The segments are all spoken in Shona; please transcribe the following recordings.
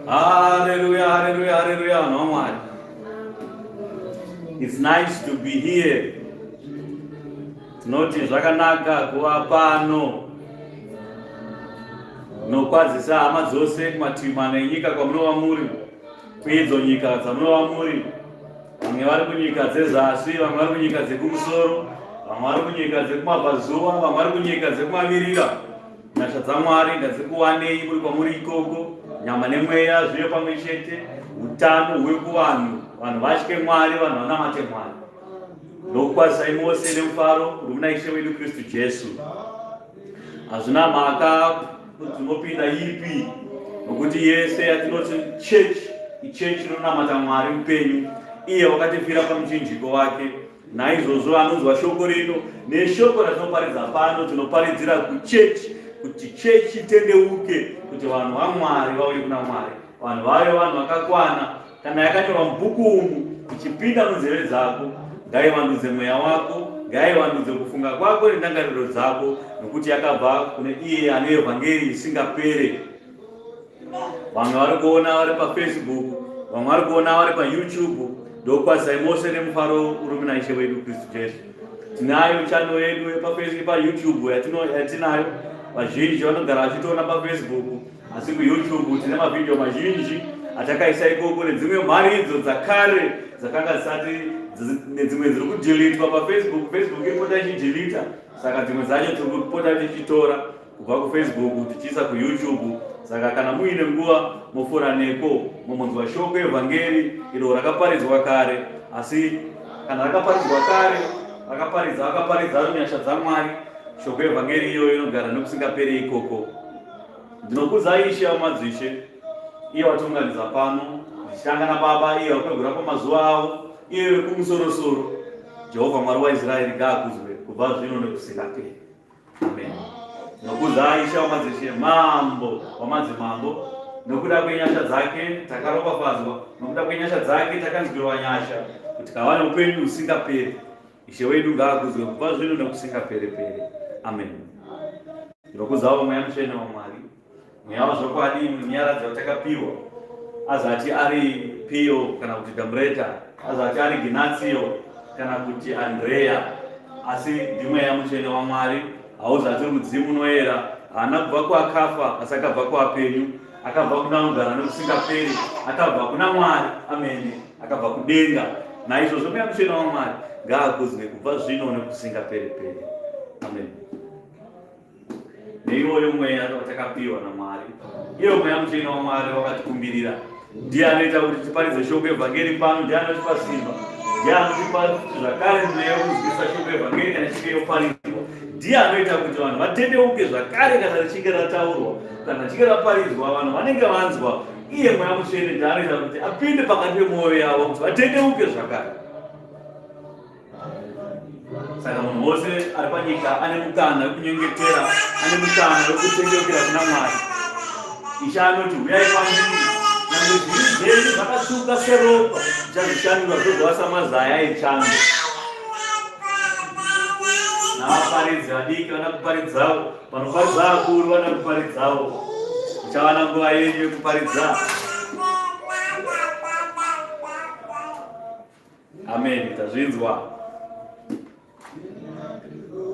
Hallelujah, hallelujah, hallelujah. No Mwari. It's nice to be here. Tinoti zvakanaka kuva pano. Nokwazisa hama dzose kumativi mana enyika kwamunova muri, kuidzo nyika dzamunova muri. Vamwe vari kunyika dzezasi, vamwe vari kunyika dzekumusoro, vamwe vari kunyika dzekumabvazuva, vamwe vari kunyika dzekumavirira. Nyasha dzaMwari ngadzikuwanei muri kwamuri ikoko, nyama nemweya zvive pamwe chete, utano huve kuvanhu, vanhu vatye Mwari, vanhu vanamate Mwari. Ndokukwazisai mose nemufaro uri muna Ishe wedu Kristu Jesu. Hazvina mhaka kuti tinopinda ipi, nokuti yese yatinoti church ichechi inonamata Mwari mupenyu, iye wakatifira pamuchinjiko wake. Naizvozvo anonzwa shoko rino neshoko ratinoparidza pano, tinoparidzira kuchechi kuti chechi itendeuke, kuti vanhu vaMwari vauye kuna Mwari, vanhu vave vanhu vakakwana. Kana yakanyorwa mubhuku umu ichipinda munzeve dzako, ngaivandudze mweya wako, ngaivandudze kufunga kwako nendangariro dzako, nokuti yakabva kune iye ane evhangeri isingapere. Vamwe vari kuona vari paFacebook, vamwe vari kuona vari paYouTube. Ndokwazisai mose nemufaro uri muna Ishe wedu Kristu Jesu. Tinayo channel yedu yepaFacebook, paYouTube yatinayo. Vazhinji vanogara vachitoona paFacebook, asi kuYouTube tine mavhidhiyo mazhinji atakaisa ikoko nedzimwe mharidzo dzakare dzakanga dzisati nedzimwe dziri kudhilitwa paFacebook. Facebook iripota ichidhilita, saka dzimwe dzacho tiri kupota tichitora kubva kufacebook tichiisa kuyoutube saka kana muine nguva mofora neko momonzwa shoko evhangeri iro rakaparidzwa kare asi kana rakaparidzwa kare vakaparidza vakaparidza vari munyasha dzamwari shoko evhangeri iyoyo inogara nekusingaperi ikoko ndinokudzai ishe wamadzishe iye watiunganidza pano ndichitanga nababa iye wakwegura pamazuva avo iye wekumusorosoro jehovha mwari waisraeri ngaakudzwe kubva zvino nekusingaperi Amen. Nokuza Ishe wamadzishe, mambo wamadzimambo, nokuda kwenyasha dzake takaropafadzwa, nokuda kwenyasha dzake takanzwirwa nyasha, kuti tikava neupenyu husingaperi. Ishe wedu ngaakudzwe kubva zvino nokusingaperi-peri. Amen. Ndinokuzawo Mweya Mutsvene waMwari, Mweya wazvokwadi, munyaradzi watakapiwa. Azati ari Pio kana kuti Dambreta, azati ari Ginatio kana kuti Andrea, asi ndiMweya Mutsvene waMwari. Hauzati uri mudzimu unoyera, haana kubva kuakafa, asi akabva kuapenyu, akabva kuna anogara nokusingaperi, akabva kuna Mwari amene, akabva kudenga. Naizvozvo Mweya Mutsvene waMwari ngaakudzwe kubva zvino nokusingaperi-peri. Amen. Neiwoyo mweya watakapiwa naMwari, iwo Mweya Mutsvene waMwari wakatikumbirira, ndiye anoita kuti tiparidze shoko evhangeri pano, ndiye anotipa simba, ndiye anotipa zvakare mweya wekuzivisa shoko evhangeri kana ichinge yoparidzwa, ndiye anoita kuti vanhu vatendeuke zvakare kana richinge rataurwa, kana richinge raparidzwa, vanhu vanenge vanzwa. Iye Mweya Mutsvene ndiye anoita kuti apinde pakati pemwoyo yavo kuti vatendeuke zvakare. Saka munhu wose ari panyika ane mukana wekunyengetera, ane mukana wekutendeukira kuna Mwari. Ishe anoti, huyai kwandiri, nyangwe zvivi zvenyu zvakatsvuka seropa, ndichazvishandura zvogova samazaya echando. Navaparidzi vadiki vana kuparidzawo, vanoparidza vakuru vana kuparidzawo. Muchawana nguva yenyu yekuparidza. Amen, tazvinzwa.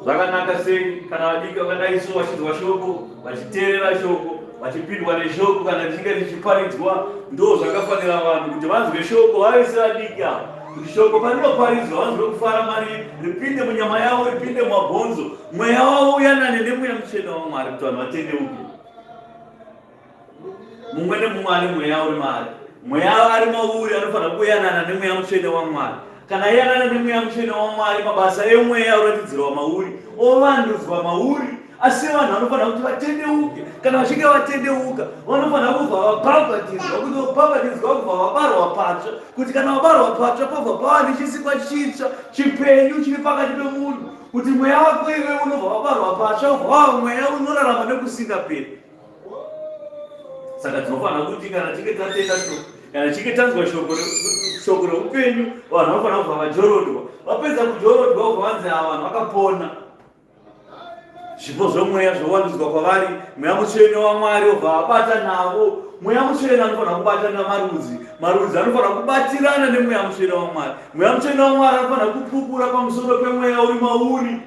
Zvakanaka sei kana vadiki vakadai so vachinzwa shoko, vachiteerera shoko, vachipindwa neshoko kana richinge richiparidzwa. Ndo zvakafanira vanhu kuti vanzwe shoko vave sevadiki ava, kuti shoko parinoparidzwa vanzwe kufara mariri, ripinde munyama yavo, ripinde mumabhonzo, mweya wavo uyanane nemweya mutsvene waMwari kuti vanhu vatendeuke. Mumwe nemumwe ane mweya uri maari. Mweya ari mauri anofanira kuyanana nemweya mutsvene waMwari. Kana ayanana nemweya mutsvene waMwari, mabasa emweya oratidzirwa mauri, ovandudzwa mauri. Asi vanhu vanofanira kuti vatendeuke. Kana vachinge vatendeuka, vanofanira kubva vabhabhatidzwa, kuti vabhabhatidzwa kubva vabarwa patsva, kuti kana vabarwa patsva pobva pava nechisikwa chitsva chipenyu chiri pakati pemunhu, kuti mweya wako iwe unobva wabarwa patsva, ubva wava mweya unorarama nekusingaperi. Saka tinofanira kuti kana tinge tatenda shoko, kana tinge tanzwa shoko shoko reupenyu, vanhu vanofanira kubva vajorodwa. Vapedza kujorodwa vobva vanzi ava vanhu vakapona. Zvipo zvomweya zvowandudzwa kwavari, mweya mutsvene waMwari obva vabata navo. Mweya mutsvene anofanira kubata namarudzi, marudzi anofanira kubatirana nemweya mutsvene waMwari. Mweya mutsvene waMwari anofanira kupupura pamusoro pemweya uri mauri.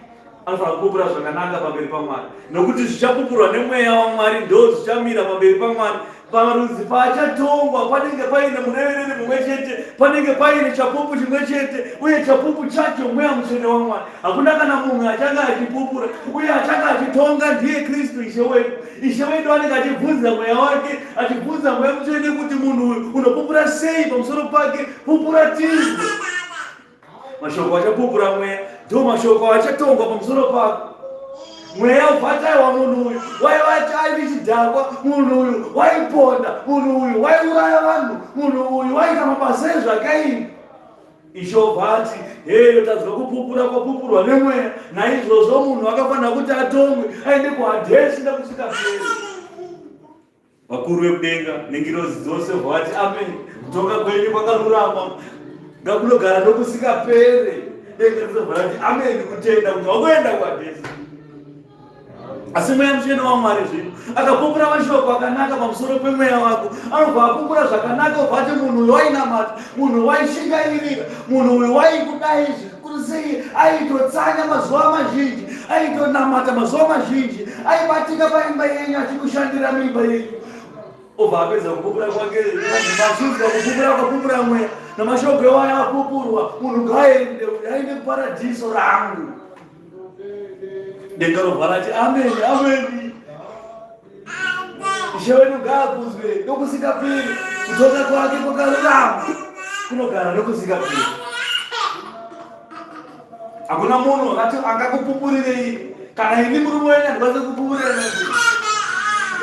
Anofanira kupupura zvakanaka pamberi paMwari, nokuti zvichapupurwa nemweya waMwari ndo zvichamira pamberi paMwari. Parudzi paachatongwa panenge paine murevereri mumwe chete, panenge paine chapupu chimwe chete, uye chapupu chacho mweya mutsvene waMwari. Hakuna kana mumwe achange achipupura uye achange achitonga, ndiye Kristu Ishe wedu. Ishe wedu anenge achibvunza mweya wake, achibvunza mweya mutsvene kuti munhu uyu unopupura sei pamusoro pake, pupura tizwe. Mashoko achapupura mweya ndo mashoko achatongwa pamusoro pako. Mweya ubva munhu uyu waiva aive chidhakwa, munhu uyu waiponda, munhu uyu waiuraya vanhu, munhu uyu waiita mabasa ezvakaipa. Ishe obva ati, heyo tanzwa kupupura kwapupurwa nemweya, naizvozvo munhu akafanira kuti atongwe aende kuhadhesi nekusingaperi. Vakuru vekudenga nengirozi dzose vati amen. Kutonga kwenyu kwakarurama ngakunogara nokusingapere. Denga rizobva rati amen, kutenda kuti wakuenda kuhadhesi. Asi mweya mutsvene waMwari zvino akapupura mashoko akanaka pamusoro pemweya wako, anobva apupura zvakanaka, obva ati munhu uyu wainamata, munhu uyu waishingairira, munhu uyu waikudai zvikuru sei, aitotsanya mazuva mazhinji, aitonamata mazuva mazhinji, aibatika paimba yenyu achikushandira muimba yenyu. Obva apedza kupupura kwake, mazunzwa kupupura kwapupura mweya namashoko ewaya apupurwa, munhu ngaaende uyu aende kuparadhiso rangu. Denga robva rati ameni, ameni. Ishe wedu ngaakudzwe nokusingaperi, kutonga kwake kwakarurama kunogara nokusingaperi. Hakuna munhu akati angakupupurirei kana ini murume wenyu handikwanisi kupupurira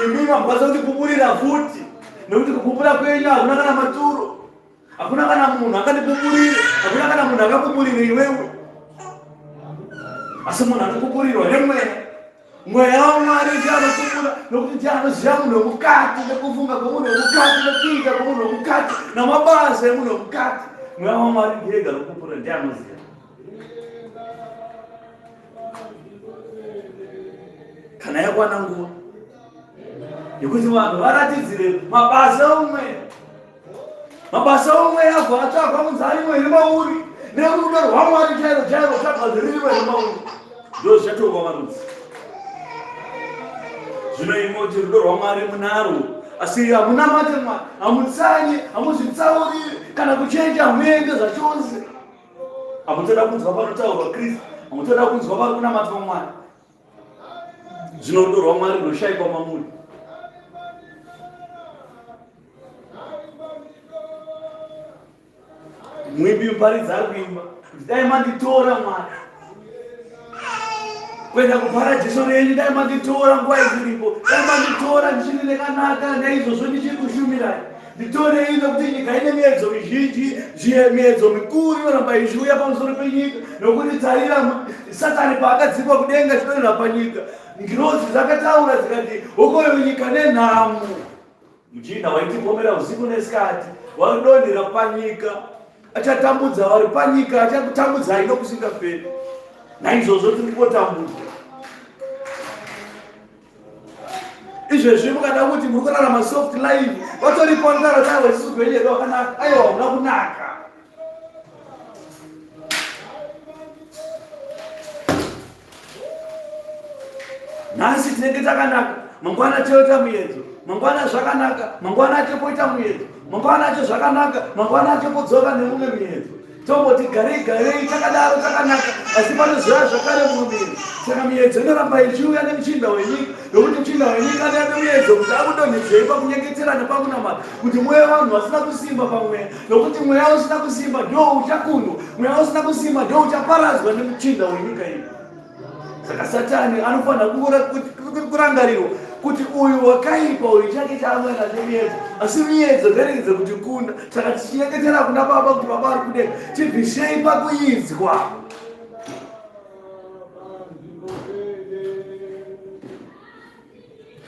imimi hamukwanisa kundipupurira futi, nekuti kupupura kwenyu hakuna kana maturo. Hakuna kana munhu akandipupurira, hakuna kana munhu akapupurira iwewe, asi munhu anopupurirwa nemweya. Mweya waMwari ndiye anopupura, nokuti ndiye anoziva munhu wemukati nekufunga kwemunhu wemukati nekuita kwemunhu wemukati namabasa emunhu wemukati. Mweya waMwari ndiye ega anopupura, ndiye anoziva. Kana yakwana nguva yekuti vanhu varatidzire mabasa omweya. Mabasa omweya abva atsvagwa kunzi arimo here mauri, nerudo rwaMwari chairo chairo tsvagwa zvirimo here mauri. Ndo zvichatorwa marudzi. Zvino imoti rudo rwaMwari munarwo, asi hamunamate Mwari, hamutsanye, hamuzvitsauriri, kana kuchechi hamuende zvachose. Hamutoda kunzwa panotaurwa Kristu, hamutoda kunzwa pari kunamatwa Mwari. Zvino rudo rwaMwari runoshaikwa mamuri. Muimbi muparidzi ari kuimba kuti dai manditora Mwari kuenda kuparadhiso renyu, dai manditora nguva ichiripo, dai manditora ndichiri nekanaka, naizvozvo ndichiri kushumirai. Nditorei nokuti nyika ine miedzo mizhinji, zviye miedzo mikuru inoramba ichiuya pamusoro penyika, nokuti tarira Satani paakadzingwa kudenga achidonhera panyika, ngirozi dzakataura dzikati, hokoyo nyika nenhamo. Muchinda waitipomera usiku nesikati, waridonhera panyika, achatambudza vari panyika, achakutambudzai nokusingaperi. Naizvozvo tiri kungotambudzwa. Izvezvi mukada kuti muri kurarama soft life, vatoripo vanotaura kuti aiwa isusu upenyu hedu hwakanaka. Aiwa hamuna kunaka. Nhasi tinenge takanaka, mangwana toita muedzo, mangwana zvakanaka, mangwana acho poita muedzo, mangwana acho zvakanaka, mangwana acho podzoka nemumwe muedzo. Tomboti garei garei takadaro takanaka, asi panozouya zvakare mumwe muedzo. Saka miedzo inoramba ichiuya nemuchinda wenyika, nokuti muchinda wenyika anouya nemuedzo kuti akudonhedzei pakunyengetera nepakunamata, kuti muve vanhu vasina kusimba pamweya, nokuti mweya usina kusimba ndo uchakundwa, mweya usina kusimba ndo uchaparadzwa nemuchinda wenyika iyi. Saka Satani anofanira kurangarirwa kuti uyu wakaipa uyu chake chaamwe nacho miedzo, asi miedzo ngairegedze kuti kunda. Saka tichinyengetera kuna Baba kuti Baba ari kudenga, tibvisei pakuidzwa.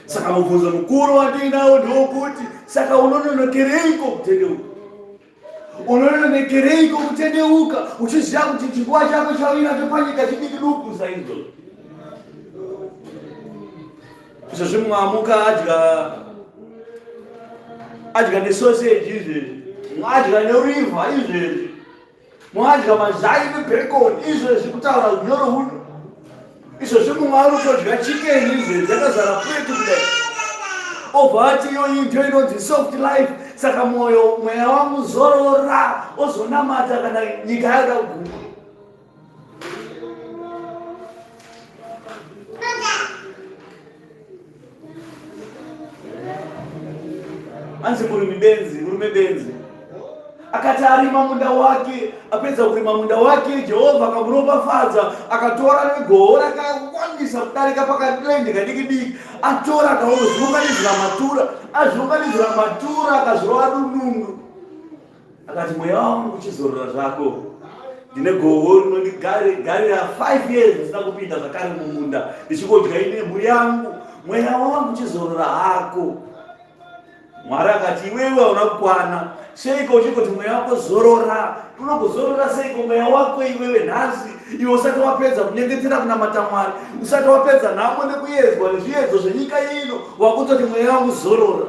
Saka mubvunzo mukuru wandiinawo ndewokuti saka unononokereiko kutendeuka? Unononokereiko kutendeuka uchiziva kuti chinguva chako chauinacho panyika chidiki duku saizvozvo? Izvozvi mumwe amuka adya adya nesoseji izvezvi, mumwe adya nerivha izvezvi, mwadya mazai nebacon izvezvi, kutaura unyoro huno izvezvi, mumwe ari kutodya chicken izvezvi yakazara plate kudai, obva ati iyoyi ndiyo inonzi soft life. Saka mwoyo mweya wangu zorora, ozonamata kana nyika yaida kuguma. Anzi murimi benzi, murume benzi akati arima munda wake, apedza kurima munda wake, Jehovha akamuropafadza, akatora negoho rakawandisa kudarika pakalendi kadiki diki. Atora akaozviunganidzira matura, azviunganidzira matura akazvirova dunundu. Akati mweya wangu uchizorora zvako, ndine goho rinondigarira 5 years ndisina kupinda zvakare mumunda, ndichingodya ine mhuri yangu, mweya wangu uchizorora hako. Mwari akati iwewe hauna kukwana, seiko uchingoti mweya wako zorora? Unogozorora seiko mweya wako iwewe nhasi, iwe usati wapedza kunyengetera kunamata Mwari, usati wapedza nhamo nekuyedzwa nezviyedzo zvenyika ino, wakutoti mweya wangu zorora.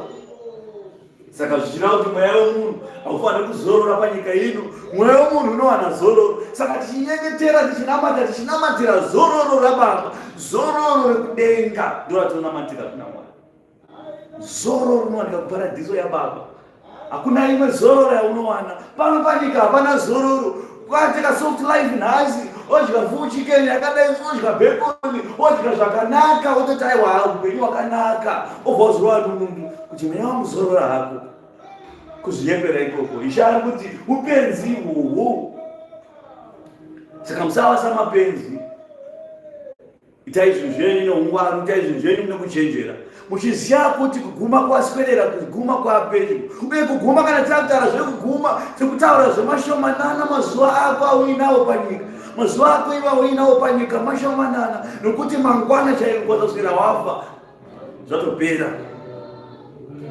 Saka zvichireva kuti mweya wemunhu haufaniri kuzorora panyika ino. Mweya wemunhu unowana zororo. Saka tichinyengetera, tichinamata, tichinamatira zororo raBaba, zororo rekudenga ndo ratinonamatira kuna Mwari. Zororo rinowanika kuparadhiso yaBaba. Hakuna imwe zororo yaunowana pano panyika, hapana zororo. Kwateka soft life nhasi, odya full chicken yakadai, odya bacon, odya zvakanaka, wototi aiwa upenyu hwakanaka, obva wazorova dunundu kuti mweya wangu zorora hako. Kuzviyepera ikoko, Ishe ari kuti upenzi ihwohwo. Saka musava samapenzi. Itai zvinhu zvenyu neungwaru, itai zvinhu zvenyu nekuchenjera, muchiziva kuti kuguma kwaswedera, kuguma kwapedyo. Uye kuguma, kana tiri kutaura zvekuguma, tiri kutaura zvemashomanana mazuva ako auinawo panyika. Mazuva ako iva uinawo panyika mashomanana, nokuti mangwana chaiyo kwazoswera wafa, zvatopera.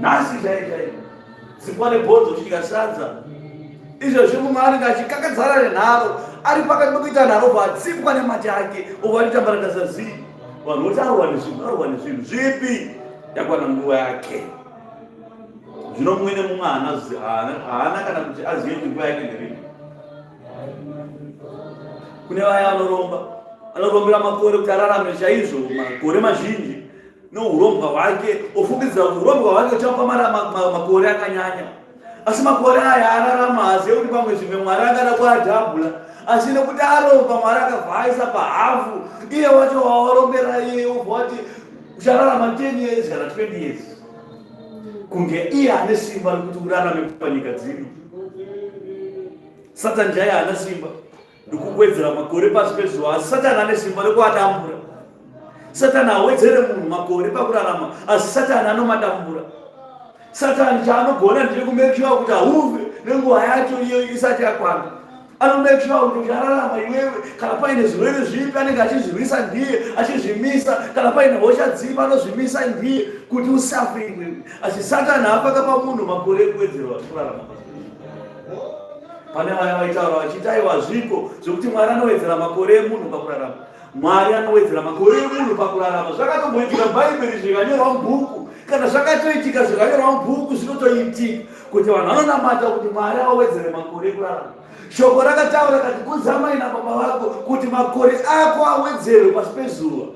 Nhasi chaiyo chaiyo Dzingwa nebhonzo uchidya sadza. Izvezvi mumwe anenge achikakadzana nenharo, ari pakati pekuita nharo obva atsimbwa nemate ake, obva atitambarakasa zii. Vanhu voti arohwa nezvinhu, arohwa nezvinhu zvipi? Yakwana nguva yake. Zvino mumwe nemumwe haana kana kuti azive kuti nguva yake nderipi. Kune vaya vanoromba, anorombera makore kuti ararame chaizvo makore mazhinji nohurombwa hwake, ofungidzira kuti hurombwa hwake huchamupa makore akanyanya. Asi makore aya ararama haazive kuti pamwe zvimwe Mwari angada kuadhabhula, asi nekuti aromba Mwari akabva aisa pahafu, iye wacho wawarombera iye obva wati uchararama 10 years kana 20 years, kunge iye ane simba rekuti urarame panyika dzino. Satani chaiye haana simba rekuwedzera makore pasi pezuva, asi Satani ane simba rekuadambura. Satani awedzere munhu makore pakurarama, asi Satani anomadambura. Satani chaanogona ndechekumek sure kuti haufe nenguva yacho iyo isati yakwana. Anomake sure kuti uchararama iwewe, kana paine zvirwere zvipi anenge achizvirwisa ndiye, achizvimisa. Kana paine hosha dzipi anozvimisa ndiye kuti usafe iwewe. Asi Satani haapakapa munhu makore ekuwedzerwa kurarama. Pane vaya vaitaura vachiti aiwa zviko zvekuti Mwari anowedzera makore emunhu pakurarama. Mwari anowedzera makore emunhu pakurarama. Zvakatomboitika Bhaibheri zvikanyorwa mubhuku. Kana zvakatoitika zvikanyorwa mubhuku zvinotoitika kuti vanhu vanonamata kuti Mwari awedzere makore ekurarama. Shoko rakataura kati kudza mai nababa vako kuti makore ako awedzerwe pasi pezuva.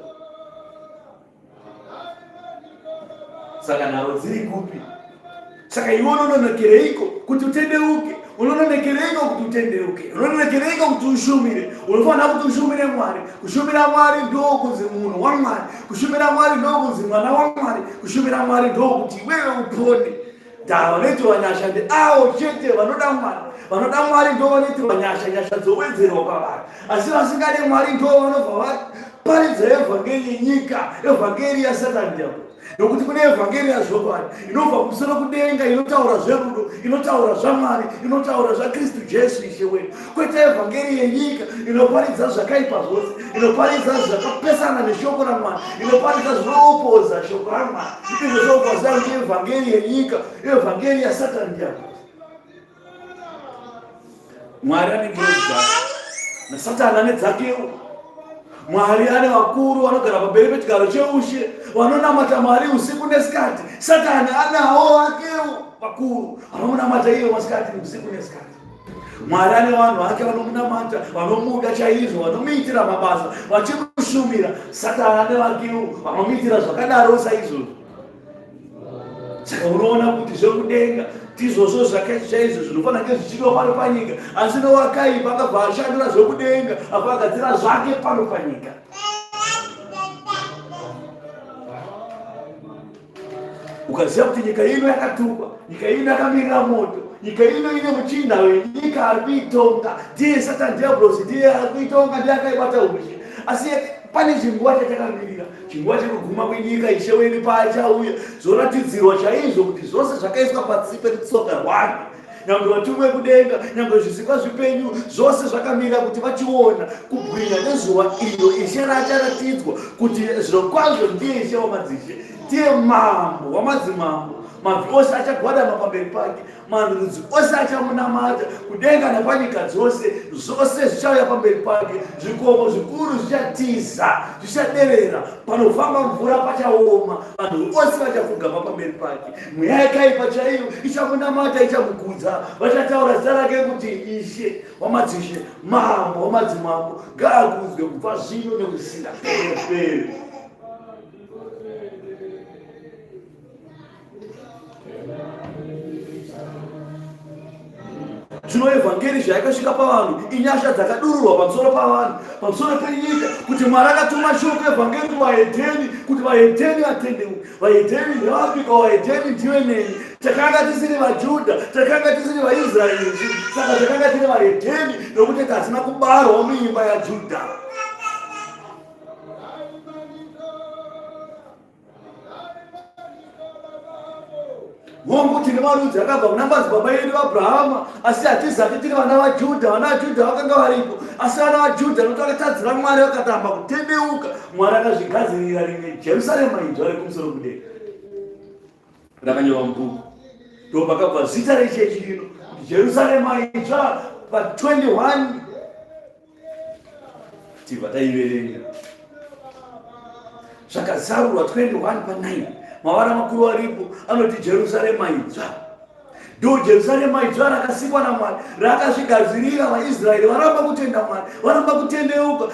Saka nharo dziri kupi? Saka iwe unononokereiko kuti utendeuke? Unononokereiko kuti utendeuke? Unononokereiko kuti ushumire? Unofanira kuti ushumire Mwari. Kushumira Mwari ndokunzi munhu waMwari. Kushumira Mwari ndokunzi mwana waMwari. Kushumira Mwari ndokuti iwewe upone. Daa vanoitirwa nyasha ndeavo chete vanoda Mwari. Vanoda Mwari ndo vanoitirwa nyasha, nyasha dzowedzerwa kwavari. Asi vasingade Mwari ndo vanobva vaparidza evhangeri yenyika, evhangeri yaSatani diabolo. Nokuti kune evhangeri yazvokwadi inobva kumusoro kudenga, inotaura zverudo, inotaura zvaMwari, inotaura zvaKristu Jesu Ishe wedu, kwete evhangeri yenyika inoparidza zvakaipa zvose, inoparidza zvakapesana neshoko raMwari, inoparidza zvinoopoza shoko raMwari. Izvo zvokuziva kuti evhangeri yenyika, evhangeri yaSatani diabolo. Mwari ane ngirozi dzake naSatani ane dzakewo. Mwari ane vakuru vanogara pamberi pechigaro cheushe vanonamata Mwari usiku nesikati. Satani anawo vakewo vakuru vanomunamata iye masikati usiku nesikati. Mwari ane vanhu vake vanomunamata, vanomuda chaizvo, vanomuitira mabasa, vachimushumira. Satani ane vakewo vanomuitira zvakadaro saizvozvo. Saka unoona kuti zvekudenga ndizvozvo chaizvo zvinofanira kunge zvichidiwa pano panyika, asi nowakaipa akabva ashandura zvekudenga apo agadzira zvake pano panyika. Ukaziva kuti nyika ino yakatukwa, nyika ino yakamirira moto, nyika ino ine muchinda wenyika ari kuitonga, ndiye Satani Diablosi, ndiye ari kuitonga, ndiye akaibata ushe. Asi pane chinguva chatakamirira, chinguva chekuguma kwenyika, Ishe wedu paachauya, zvoratidzirwa chaizvo kuti zvose zvakaiswa pasi perutsoka rwake. Nyangwe vatumwa vekudenga, nyangwe zvisikwa zvipenyu, zvose zvakamira kuti vachiona kubwinya nezuva iro Ishe raacharatidzwa kuti zvirokwazvo ndiye Ishe wamadzishe, ndiye Mambo wamadzimambo. Mabvi ose achagwadama pamberi pake, marudzi ose achamunamata, kudenga napanyika dzose, zvose zvichauya pamberi pake. Zvikomo zvikuru zvichatiza, zvichaderera, panofamba mvura pachaoma, vanhu vose vachapfugama pamberi pake. Mweya yakaipa chaiyo ichamunamata, ichamukudza. Vachataura zita rake kuti Ishe wamadzishe, Mambo wamadzimambo, ngaakudzwe kubva zvino nekusingaperi. Zvino evhangeri zvayakasvika pavanhu inyasha dzakadururwa pamusoro pavanhu, pamusoro penyika, kuti Mwari akatuma shoko evhangeri kuvahedheni, kuti vahedheni vatendeuke. Vahedheni ndevapiko? Vahedheni ndiwe neni. Takanga tisiri vaJudha, takanga tisiri vaIsraeri, saka takanga tiri vahedheni nokuti tatina kubarwa muimba yaJudha. Hongu, tine marudzi akabva kuna madzibaba edu Abrahama, asi hatizati tiri vana vaJudha. Vana vaJudha vakanga varipo, asi vana vaJudha nokuti vakatadzira Mwari vakatamba kutendeuka, Mwari akazvigadzirira rimwe Jerusarema idzva rekumusoro kudenga rakanyorwa mubhuku. Ndo pakabva zita rechechi ino kuti Jerusarema idzva pa 21 tibva taiverenga zvakazarurwa 21 pa 9 mavara makuru aripo anoti Jerusarema idzva. Ndo Jerusarema idzva rakasikwa naMwari, rakazvigadzirira vaIsraeri varamba kutenda Mwari, varamba kutendeuka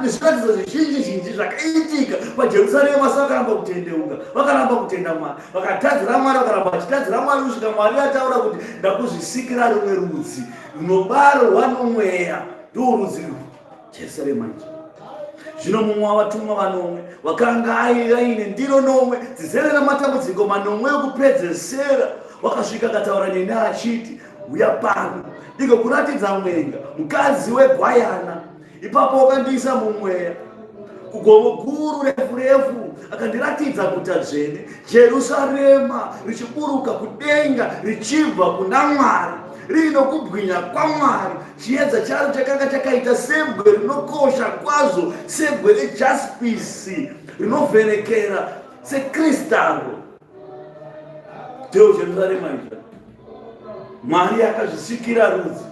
nezviratidzo zvizhinji zhinji zvakaitika paJerusarema, asi vakaramba kutendeuka, vakaramba kutenda Mwari, vakatadzira Mwari, vakaramba vachitadzira Mwari kusvika Mwari ataura kuti ndakuzvisikira rumwe rudzi runobarwa nomweya, ndo rudzi Jerusarema idzva. Zvino mumwe wavatumwa vanomwe wakanga aine ndiro nomwe dzizere namatambudziko manomwe okupedzesera wakasvika akataura neni achiti, Uya pano ndigokuratidza mwenga, mukadzi wegwayana. Ipapo wakandiisa mumweya kugomo guru refu refu, akandiratidza guta dzvene Jerusarema richiburuka kudenga richibva kuna Mwari, riino kubwinya kwaMwari. Chiedza charo chakanga chakaita sebwe rinokosha kwazvo, sebwe rejaspisi rinovhenekera sekristaro. Teo Jerusarema idzva. Mwari akazvisikira rudzi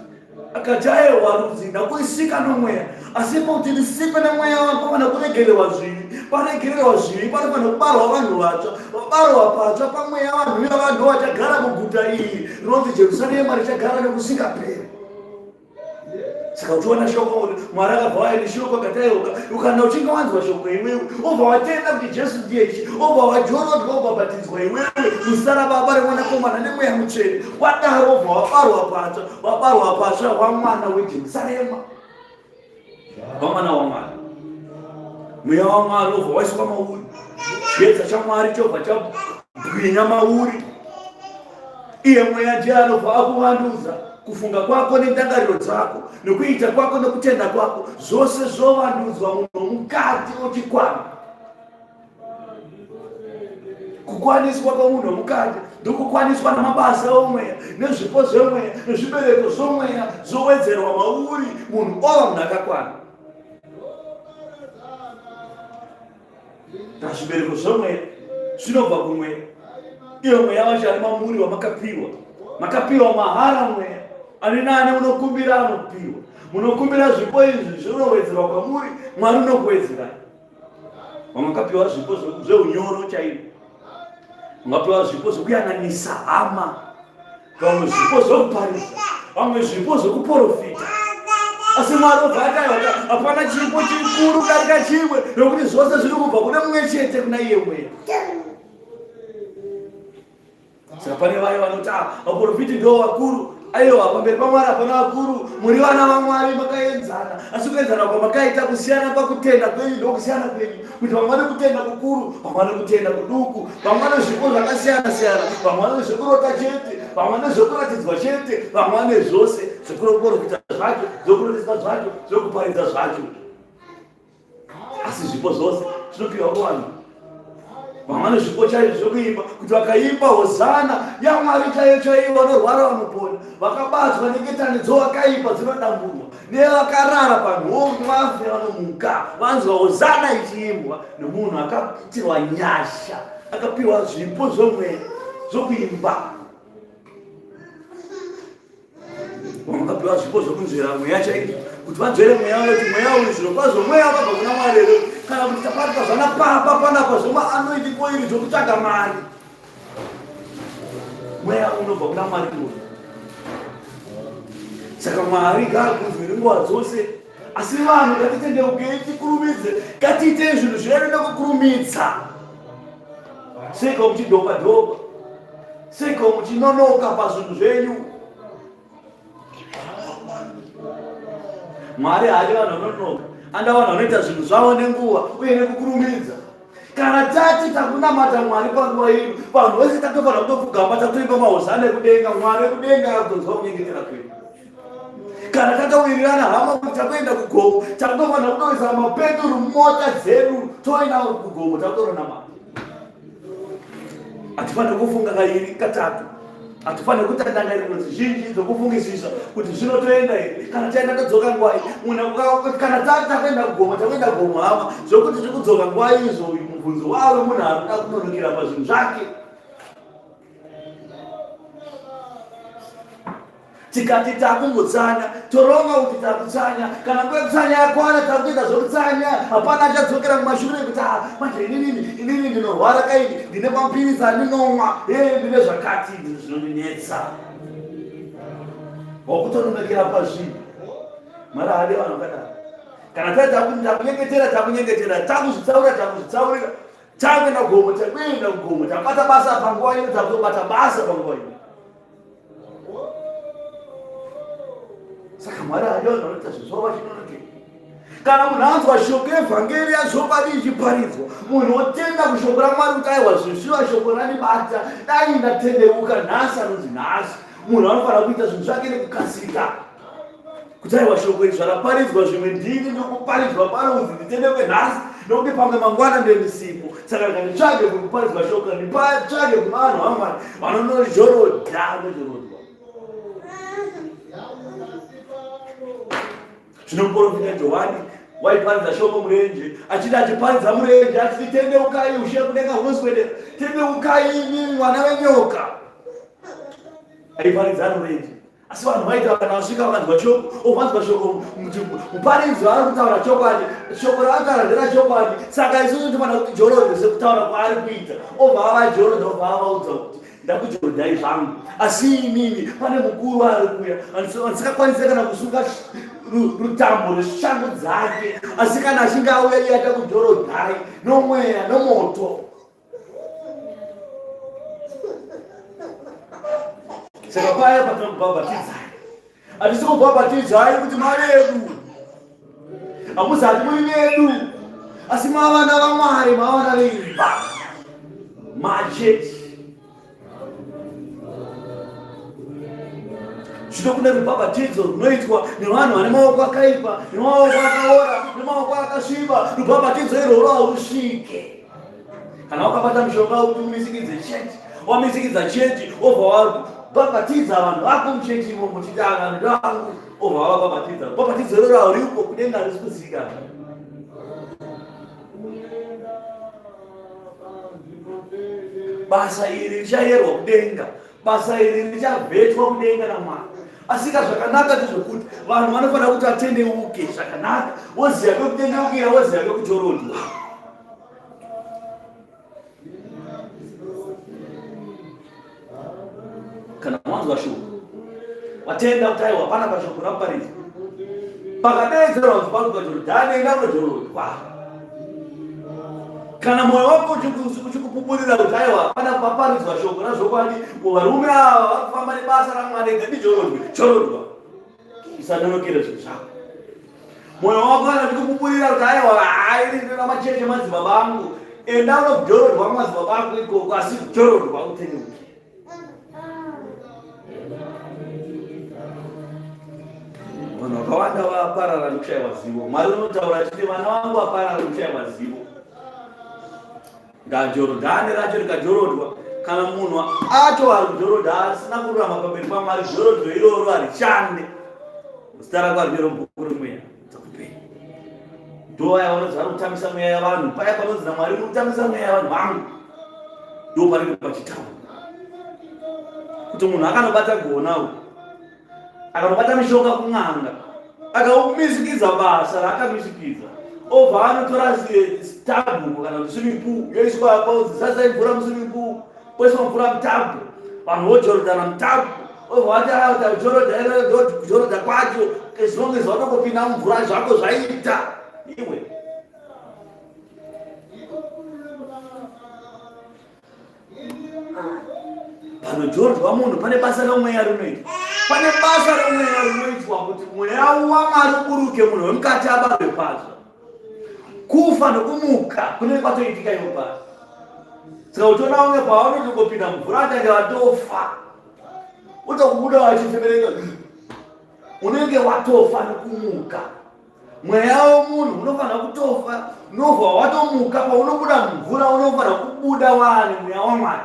akati ayewa rudzi ndakurisika nomweya asi kuti risikwe nemweya wako panofanira kuregererwa zvivi paregererwa zvivi panofanira kubarwa vanhu vatsva vabarwa patsva pamweya vanhu ivava ndo vachagara muguta iri rinonzi jerusarema richagara nekusingaperi saka uchiona shoko mwari akabva waya neshoko akati aiwoka ukana uchinge wanzwa shoko iwewe obva watenda kuti jesu ndiye ishe obva wajorodwa obhabhatidzwa iwewe muzita rababa remwanakomana nemweya mutsvene wadaro obva wabarwa patsva wabarwa patsva wamwana wejerusarema wamwana wamwari mweya wamwari obva waiswa mauri chiedza chamwari chobva chabwinya mauri iye mweya ndiye anobva akuvandudza kufunga kwako nendangariro dzako nekuita kwako nekutenda kwako zvose zvovandudzwa munhu mukati ochikwana kukwaniswa kwemunhu wemukati ndokukwaniswa namabasa omweya nezvipo zvemweya nezvibereko zvomweya zvowedzerwa mauri munhu ova munhu akakwana Pazvibereko zvomweya zvinobva kumweya. Iyo mweya wacho ari mamuri wamakapiwa. Makapiwa mahara mweya. Ani nani unokumbira anopiwa. Munokumbira zvipo izvi zvinowedzerwa kwamuri, Mwari unokuwedzerai. Vamakapiwa zvipo zveunyoro chaizvo. Ungapiwa zvipo zvekuyananisa hama. Vamwe zvipo zvekuparidza, vamwe zvipo zvekuporofita. Asi Mwari obva ataiwa hapana chipo chikuru kudarika chimwe, nokuti zvose zviri kubva kune mumwe chete, kuna iye mweya. Saka pane vaya vanoti ah, vaporofiti ndo vakuru. Aiwa, pamberi paMwari hapana vakuru, muri vana vaMwari makaenzana. Asi kuenzana kwamakaita kusiyana pakutenda kwenyu ndokusiyana kwenyu, kuti vamwe vane kutenda kukuru, vamwe vane kutenda kuduku, vamwe vane zvipo zvakasiyana siyana, vamwe vane zvekurota chete, vamwe vane zvekuratidzwa chete, vamwe vane zvose zvekuprofita zvacho, zvekurotesa zvacho, zvekuparidza zvacho. Asi zvipo zvose zvinopiwa kuvanhu vamwe vane zvipo chaizvo zvekuimba, kuti vakaimba hozana yaMwari chaiyo chaiyo, vanorwara vanopona, vakabatwa neketani dzowakaipa dzinodamburwa, nevakarara panhongo vafe vanomuka, vanzwa hozana ichiimbwa nemunhu akaitirwa nyasha, akapiwa zvipo zvomweya zvokuimba. Vamakapiwa zvipo zvokunzvera mweya chaizvo, kuti vanzvere mweya uyo, kuti mweya uyu zviro kwazvo mweya wakabva kuna Mwari here, kana kuti tabatwa zvana papa panapa zvoma anoiti koiri zvokutsvaga mari. Mweya unobva kuna Mwari uyu. Saka Mwari ngaakudzwe nenguva dzose. Asi vanhu ngatitendeukei tikurumidze, ngatiitei zvinhu zvedu nekukurumidza. Seiko muchidhopa dhopa? Seiko muchinonoka pazvinhu zvenyu? Mwari haadi vanhu vanonoka, anoda vanhu vanoita zvinhu zvavo nenguva uye nekukurumidza. Kana tati takunamata Mwari panguva ino, vanhu vese tatofanira kutopfugama tatoimba mahozana ekudenga, Mwari ekudenga agonzwa kunyengetera kwedu. Kana takawirirana hama kuti takuenda kugomo, tatofanira kutoisa mapeturu mumota dzedu toenda kugomo takutoronamata. Hatifaniri kufunga kairi katatu, hatifaniri kuita ndangariro zhinji dzokufungisisa kuti zvino toenda here, kana taenda todzoka ngwai. Munhu kana tati takuenda kugomo, takuenda kugomo hama, zvokuti tikudzoka ngwai izvo mubvunzo wave munhu ari kuda kunonokera pazvinhu zvake. Tikati takungotsanya, toronga kuti takutsanya. Kana nguva yekutsanya yakwana, takutoita zvekutsanya. Hapana achadzokera kumashure kuti ah, manje inini inini ndinorwara kaini, ndine mapiritsi andinomwa, ee ndine zvakati, ndine zvinondinetsa. Wakutononokera pazvinhu. Mwari haadi vanhu vakadaro. Kana taita kuti takunyengetera, takunyengetera, takuzvitsaurira, takuzvitsaurira, takuenda kugomo, takuenda kugomo, takubata basa panguva ino, takutobata basa panguva ino. Saka Mwari haadi vanhu vanoita zvinhu zvavo vachinonokera. Kana munhu anzwa shoko evhangeri yazvokwadi ichiparidzwa, munhu otenda kushoko raMwari kuti aiwa zvishuva shoko randibata, dai ndatendeuka nhasi anonzi nhasi. Munhu anofanira kuita zvinhu zvake nekukasika. Kuti aiwa shoko iri zvaraparidzwa zvimwe ndini ndokuparidzwa pano kunzi nditendeuke nhasi nokuti pamwe mangwana ndendisipo. Saka rega nditsvage kuri kuparidzwa shoko, nditsvage kuna vanhu vaMwari vanonozhorodha nozhorodwa. Zvino muporofita Johani waiparidza shoko murenje, achiti achiparidza murenje achiti tendeukai, ushe kudenga hunoswedera, tendeukai imi vana venyoka. Aiparidza murenje, asi vanhu vaita kana vasvika vakanzwa shoko, ovanzwa shoko muparidzi ari kutaura chokwadi, shoko raakataura ndera chokwadi, saka isusu tinofanira kuti jorodhe sekutaura kwaari kuita. Obva avajorodha, obva avaudza kuti ndakujorodhai zvangu, asi inini pane mukuru ari kuya andisingakwanise kana kusunga rutambo rweshangu dzake, asi kana achinge auya iye achakujorodhai nomweya nomoto. Saka paya patinokubhabhatidzai, hatisi kubhabhatidzai kuti mavedu, hamuzati muri vedu, asi mavana vaMwari, mavana veimba, machechi. Zvino kune rubhabhatidzo runoitwa nevanhu vane maoko akaipa, nemaoko akaora, nemaoko akasviba. Rubhabhatidzo irworwo haurusvike. Kana wakabata mushonga wekuti umisikidze chechi, wamisikidza chechi, wobva wabhabhatidza vanhu vako muchechi imomo, uchiti ava vanhu ndevangu, obva wavabhabhatidza. Rubhabhatidzo iroro hauripo, kudenga harisi kuzivikanwa. Basa iri richayerwa kudenga, basa iri richavhetwa kudenga naMwari. Asika zvakanaka ndezvekuti vanhu vanofanira kuti vatendeuke zvakanaka, woziva kwekutendeukira, woziva kwekujorodwa. Kana wanzwa shoko, watenda kuti aiwa pana pashoko raparidzwa, pakadeedzerwa kunzi pari kuJorodhani, enda kunojorodwa. Kana mwoyo wako uchikupupurira kuti aiwa pana paparidzwa shoko razvokwadi, varume ava vari kufamba nebasa raMwari, rega ndijorodwe, jorodwa. Usanonokere zvinhu zvako. Mwoyo wako kana uchikupupurira kuti aiwa hayi ndinoda macheche madzibaba angu, enda unojorodwa kumadzibaba ako ikoko, asi jorodwa utendeuke. Vanhu vakawanda vaparara nekushaiwa zivo. Mwari unotaura achiti vana vangu vaparara nekushaiwa zivo. Ngajorodhani racho rikajorodwa, kana munhu acho ari kujorodha asina kururama pamberi paMwari, jorodho iroro harishande. Zita rako harinyore mubhuku remweya dzakupenyu. Ndo vaya vanonzi vari kutambisa mweya yavanhu, paya panonzi naMwari muri kutambisa mweya yavanhu vangu, ndo panenge pachitaura kuti munhu akanobata gona uyu, akanobata mishonga kun'anga, akaumisikidza basa raakamisikidza, obva anotora tabhuku kana kuti swimming pool yoiswa paunzi zazai mvura muswimming pool, poiswa mvura mutabhu, vanhu vojorodhana mutabhu, obva vati jorodha kwacho as long as watongopinda mumvura zvako zvaita iwe. Panojorwa munhu pane basa romweya rinoitwa, pane basa romweya rinoitwa kuti mweya waMwari uburuke, munhu wemukati abarwe patsva. Kufa nokumuka kunenge kwatoitika ivo pasi. Saka uchiona vamwe pavanotongopinda mumvura vachange vatofa, utokubuda vachifemereka, unenge watofa nokumuka. Mweya womunhu unofanira kutofa, unobva watomuka. Paunobuda mumvura unofanira kubuda waane mweya waMwari.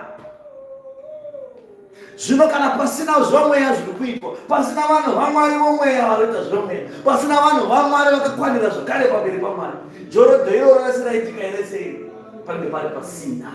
Zvino kana pasina zvomweya zviri kuitwa, pasina vanhu vaMwari vomweya vanoita zvomweya, pasina vanhu vaMwari vakakwanira zvakare pamberi paMwari, jorodho iroro rese raitika here sei? Panenge pari pasina.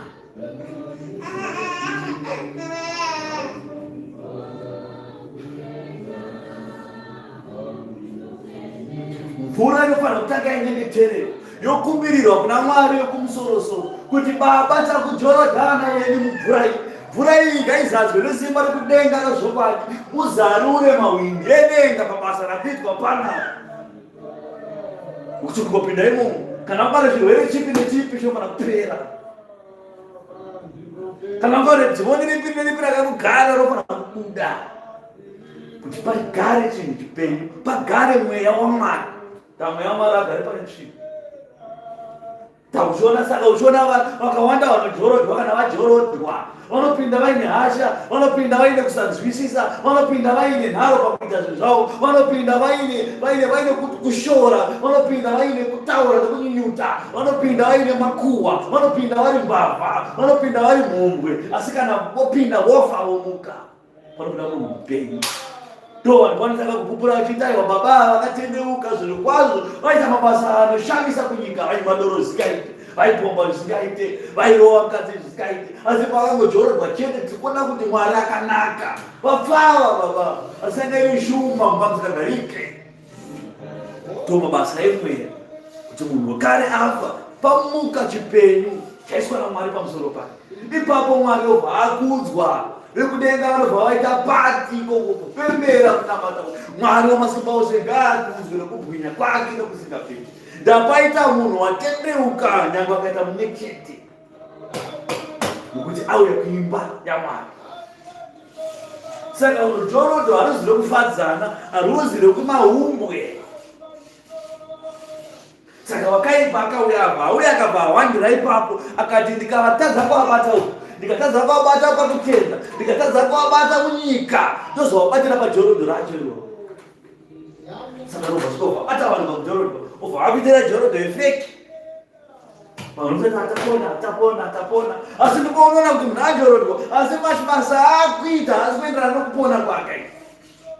Mvura inofanira kutanga yanyengetererwa yokumbirirwa kuna Mwari wekumusorosoro kuti Baba takujorodhana yeni mumvura iyi. Mvura iyi ngaizadzwe nesimba rekudenga rezvokwadi, muzarure mahwindi edenga pabasa rakuitwa panapa. Kuti kungopinda imomo kana pane chirwere chipi nechipi chinofanira kupera. Kana pane dhimoni ripi neripi rakakugara rofanira kubuda. Kuti pagare chinhu chipenyu, pagare mweya waMwari. Kana mweya waMwari agare pane tsvina. Tauchiona saka uchiona vakawanda vanojorodwa kana vajorodwa vanopinda vaine hasha, vanopinda vaine kusanzwisisa, vanopinda vaine nharo pakuita zvinhu zvavo, vanopinda vaine vaine vaine kushora, vanopinda vaine kutaura nekunyunyuta, vanopinda vaine makuhwa, vanopinda vari mbavha, vanopinda vari mhombwe, asi kana vopinda vofa vomuka. Panobuda munhu mupenyu. Ndo vanhu vanotanga kupupura vachiti aiwa baba ava vakatendeuka zviro kwazvo, vaita mabasa anoshamisa kunyika, vaimwa doro zvisingaite, vaipomba zvisingaite, vairova mukadzi zvisingaite, asi pavangojorodwa chete tiri kuona kuti Mwari akanaka. Vapfava baba, asi yanga iri shumba mumba musingagarike. Ndo mabasa emweya kuti munhu wekare afa, pamuka chipenyu chaiswa naMwari pamusoro pake. Ipapo Mwari obva akudzwa, vekudenga vanobva vaita pati ikoko kupembera kunamata Mwari wamasimba ose ngaakudzwe nekubwinya kwake nokusingaperi. Ndapaita munhu watendeuka nyange akaita mumwe chete, nokuti auya kuimba yaMwari. Saka rujorodo haruzi rwekufadzana, haruzi rwekumahumbwe. Saka wakaipa akauya apa, auya akabva awandira ipapo, akati ndikavatadza kuvabata uku, ndikatadza kuvabata pakutenda, ndikatadza kuvabata munyika, ndozovabatira pajorodo racho iroro. Saka robva svika ubva bata vanhu pajorodo, ubva vakuitira jorodo yefeki. Vanhu vati tapona, tapona, tapona. Asi ndipo unoona kuti munhu ajorodwa, asi mabasa aakuita haasi kuenderana nokupona kwake.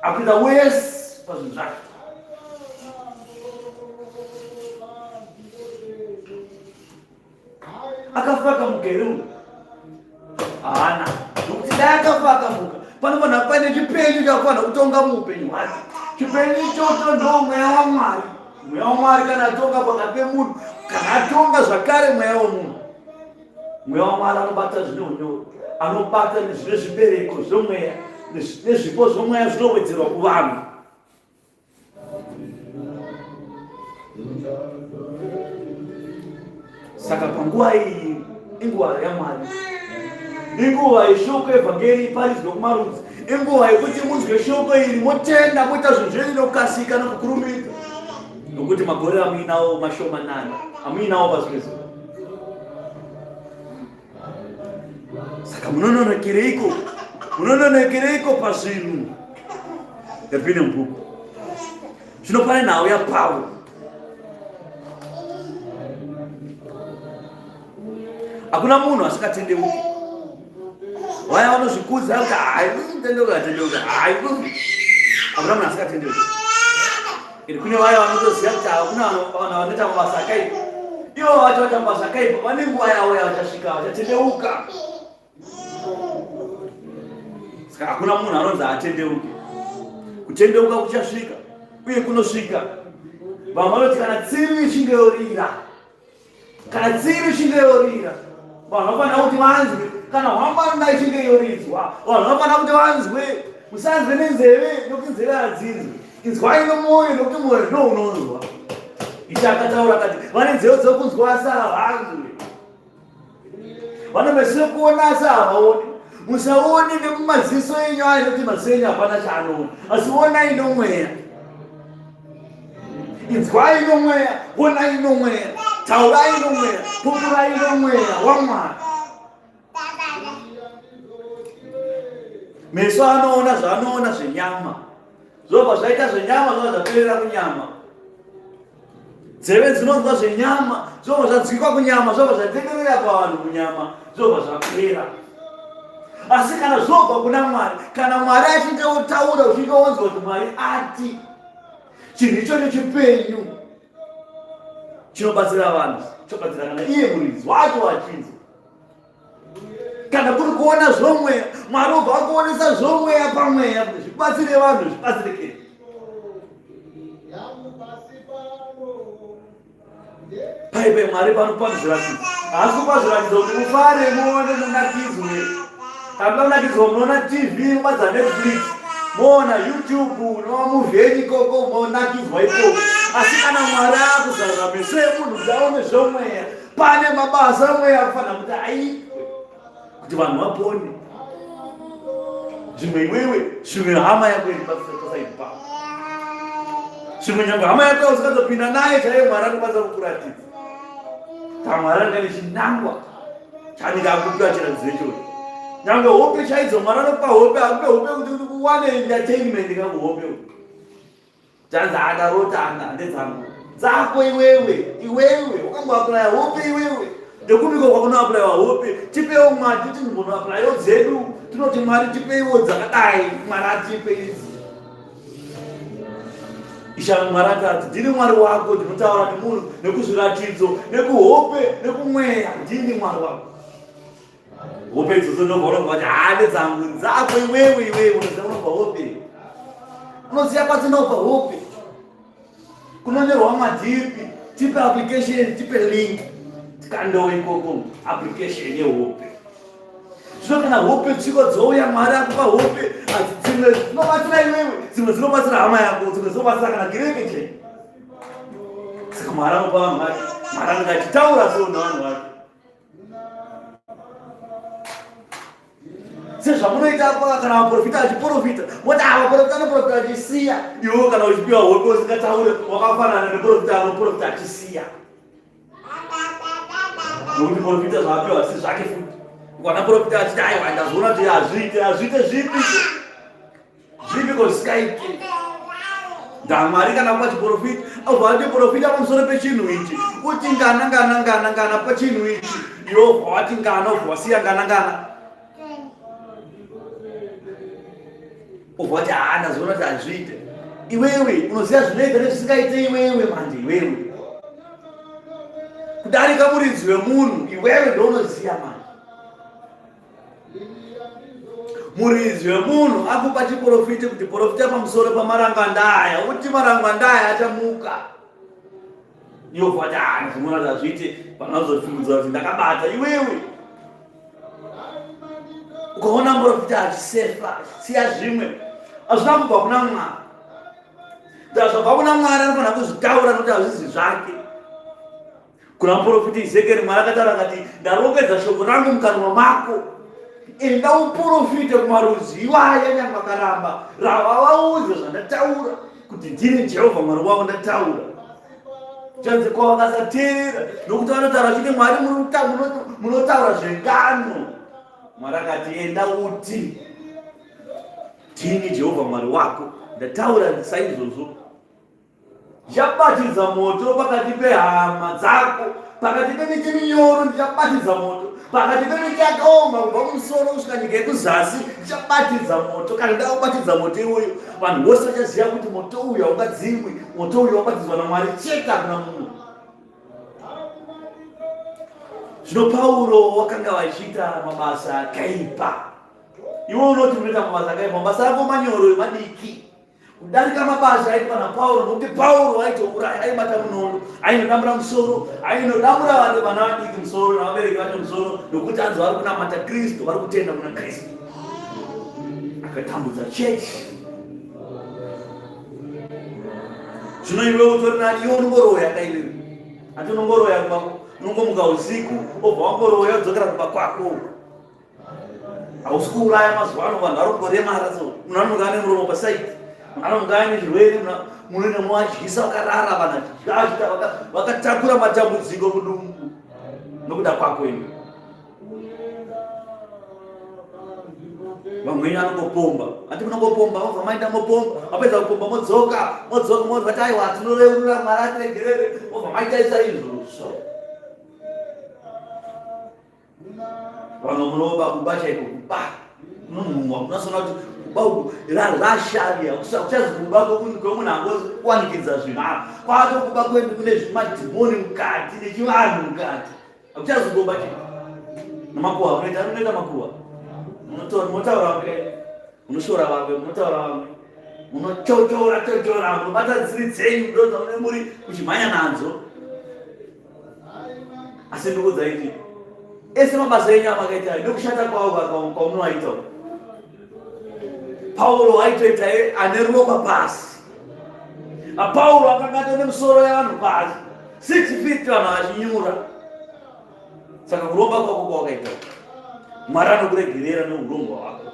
Akuita wese pazvinhu zvake. Akafa akamuka here uyu? Haana. Nokuti dai akafa akamuka, panofanira paine chipenyu chakufanira kutonga muupenyu hwake. Chipenyu ichocho ndo mweya waMwari. Mweya waMwari kana atonga pakati pemunhu, kana atonga zvakare mweya wemunhu. Mweya waMwari anobata zvine unyoro, anobata zvine zvibereko zvomweya nezvipo zvomweya zvinowedzerwa kuvanhu. Saka panguva iyi inguva yaMwari, inguva yeshoko evhangeri iparidzwe kumarudzi, inguva yekuti munzwe shoko iri motenda moita zvinhu zvenyu nokukasika nokukurumidza, nokuti makore amuinawo mashomanana amuinawo pasi pezuva. Saka munononokereiko? Munononokereiko pazvinhu? Yapinde mubhuku. Zvino pane nhau yaPauro. Hakuna munhu asingatendeuki. Vaya vanozvikudza kuti hayi kutendeuka tendeuka hayi hakuna munhu asingatendeuki. Iri kune vaya vanotoziva kuti hakuna vanhu vanoita mabasa akaipa. Ivo vacho vaita mabasa akaipa vane nguva yavo yavachasvika vachatendeuka. Saka hakuna munhu anonzi atendeuke. Kutendeuka kuchasvika uye kunosvika. Vamwe vanoti kana tsivi ichinge yorira Kana tsivi ichinge yorira, vanhu vanofanira kuti vanzwe. Kana hwamanda ichinge yoridzwa, vanhu vanofanira kuti vanzwe. Musanzwe nenzeve, nokuti nzeve hadzinzwi. Inzwai nomwoyo, nokuti mwoyo ndo unonzwa. Ishe akataura akati, vane nzeve dzokunzwa asi havanzwi, vane meso ekuona asi havaoni. Musaone nemumaziso enyu aya, nokuti maziso enyu hapana chaanoona, asi onai nomweya. Inzwai nomweya, onai nomweya, taurai nomweya, pupurai nomweya waMwari. Meso anoona zvaanoona zvenyama, zvobva zvaita zvenyama, zvobva zvaperera kunyama. Nzeve dzinonzwa zvenyama, zvobva zvadzikwa kunyama, zvobva zvatenderera pavanhu kunyama, zvobva zvapera. Asi kana zvobva kuna Mwari, kana Mwari achinge otaura, uchinge wonzwa kuti Mwari ati, chinhu ichocho chipenyu chinobatsira vanhu, chobatsira kana iye muridzi wacho achinzwa. Kana kuri kuona zvomweya, Mwari obva akuonesa zvomweya pamweya kuti zvibatsire vanhu, zvibatsirike. Paipe Mwari panopa zviratidzo. Haasi kupa zviratidzo kuti mufare muone munakidzwe. Kana muda kunakidzwa munoona TV mobadza Netflix, moona YouTube, unoona movie yenyu ikoko monakidzwa ikoko. Asi kana Mwari akuzarura meso emunhu kuti aone zvomweya, pane mabasa omweya akufanira kuti aitwe kuti vanhu vapone. Zvimwe iwewe, zvimwe hama yako iri pasaidi pako. Zvimwe nyangwe hama yako usingazopinda naye chaiye Mwari anokwanisa kukuratidza. Mwari anenge ane chinangwa chaanenge akupa chiratidzo ichocho. Nyangwe hope chaidzo Mwari anokupa hope, akupe hope kuti uwane entertainment kakuhope. Chanzi andarota anga ndedzangu. Dzako iwewe, iwewe wakamboaplaya hope iwewe. Ndekupiko kwakunoaplaiwa hope? Tipewo Mwari titingonoaplayawo dzedu. Tinoti Mwari tipeiwo dzakadai, Mwari atipe idzi. Isha Mwari akati, ndini Mwari wako, ndinotaura nemunhu, nekuzviratidzo, nekuhope, nekumweya, ndini Mwari wako. Hope idzodzo ndobva unobva kuti haa ndedzangu, dzako iwewe, iwewe, unoziva unobva hope. Unoziva kwadzinobva hope. Kunonyorwa madhipi, tipe application, tipe link, tikandowo ikoko application yehope. Zvino kana hope tsviko dzouya Mwari akupa hope, asi dzimwe dzinobatsira iwewe, dzimwe dzinobatsira hama yako, dzimwe dzinobatsira kana kereke chaiyo. Saka Mwari anopa vanhu vake, Mwari anenge achitaura so nevanhu vake. Sezvamunoita apa kana vaprofita achiprofita, moti ava ah, vaprofita anoprofita achisiya. Iwewe kana uchipiwa hope usingataure, wakafanana neprofita anoprofita achisiya. Nokuti profita zvaapiwa si zvake futi. Ukaona profita achiti aiwa ndazoona kuti hazviite, hazviite zvipi? Zvipi ko zvisikaite? NdaMwari kana kupa chiprofita, obva ati profita pamusoro pechinhu ichi. Uti ngana ngana ngana ngana pachinhu ichi. Iwe obva wati ngana obva wasiya ngana ngana. Obva wati haa ndazoona kuti hazviite. Iwewe unoziva zvinoita nezvisingaite iwewe manje iwewe. Kudarika muridzi wemunhu iwewe ndounoziva manje. Muridzi wemunhu akupa chiprofita kuti profita pamusoro pamarangandaya uti marangandaya achamuka. Iwe wati ah ndinoona kuti hazviite panozofungidzwa kuti ndakabata iwewe. Ukaona muprofita achisefa siya zvimwe hazvina kubva kuna Mwari. Zvabva kuna Mwari anofanira kuzvitaura nokuti hazvizi zvake. Kuna muprofita Ezekieri Mwari akataura akati, ndarongedza shoko rangu mukanwa mako, enda uprofite kumarudzi iwaya nyange vakaramba, rava vaudze zvandataura kuti ndini Jehovha Mwari wavo ndataura. Chanzi kwa vakasateerera nokuti vanotaura chete Mwari munotaura zvengano. Mwari akati enda uti ndini Jehovha Mwari wako ndataura saizvozvo. Ndichabatidza moto pakati pehama dzako, pakati pemiti minyoro ndichabatidza moto, pakati pemiti yakaoma kubva kumusoro kusvika nyika yekuzasi ndichabatidza moto. Kana ndakubatidza moto iwoyo, vanhu vose vachaziva kuti moto uyu haungadzimwi, moto uyu wabatidzwa naMwari chete, hakuna mumwe. Zvino Pauro wakanga vachiita mabasa akaipa. Iwe unoti unoita mabasa akaipa, mabasa ako manyoro madiki kudarika mabasa aitwa naPauro, nokuti Pauro aitouraya, aibata munondo, ainodambura musoro, ainodambura vanhu vana vadiki musoro navabereki vacho musoro, nokuti anzi vari kunamata Kristu, vari kutenda kuna Kristu. Akatambudza chechi. Zvino iwe utori nani, iwe unongoroya ka iwewe, ati unongoroya kumba, unongomuka usiku obva wangoroya wodzokera kumba kwako. Hausi kuuraya mazuva ano vanhu vari kungoremara so munhu anomuka ane muromo pasaidi munhu anomuka ane zvirwere munoenda moadyisa vakarara vanhu achidya vakatakura matambudziko mudumbu nokuda kwako iwe vamweni vanongopomba ati munongopomba vobva maenda mopomba vapedza kupomba modzoka modzoka mobva aiwa tinoreurura mwari atiregerere vobva maita isa izvozvo Vamwe munoba kuba chaiko kuba unonhuhwa unozoona kuti kuba uku rashavi hakuchazi kuba kwemunhu angowanikidza zvinhu apa kwato kuba kwedu kune zvimadhimoni mukati nechivanhu mukati hakuchazi kuba chaiko namakuwa munoita munoita makuwa munotaura vamwe munoshora vamwe munotaura vamwe munochochora chochora munobata dziri dzenyu ndodzamunenge muri kuchimhanya nadzo. Asi ndikuudza kuti ese mabasa enyu amakaita nekushata kwawo kwamunoaita Pauro aitoita ane ropa pasi. Pauro akanga atone musoro yevanhu pasi. 6 feet vanhu vachinyura. Saka kuromba kwako kwawakaita Mwari anokuregerera neurombwa hwako.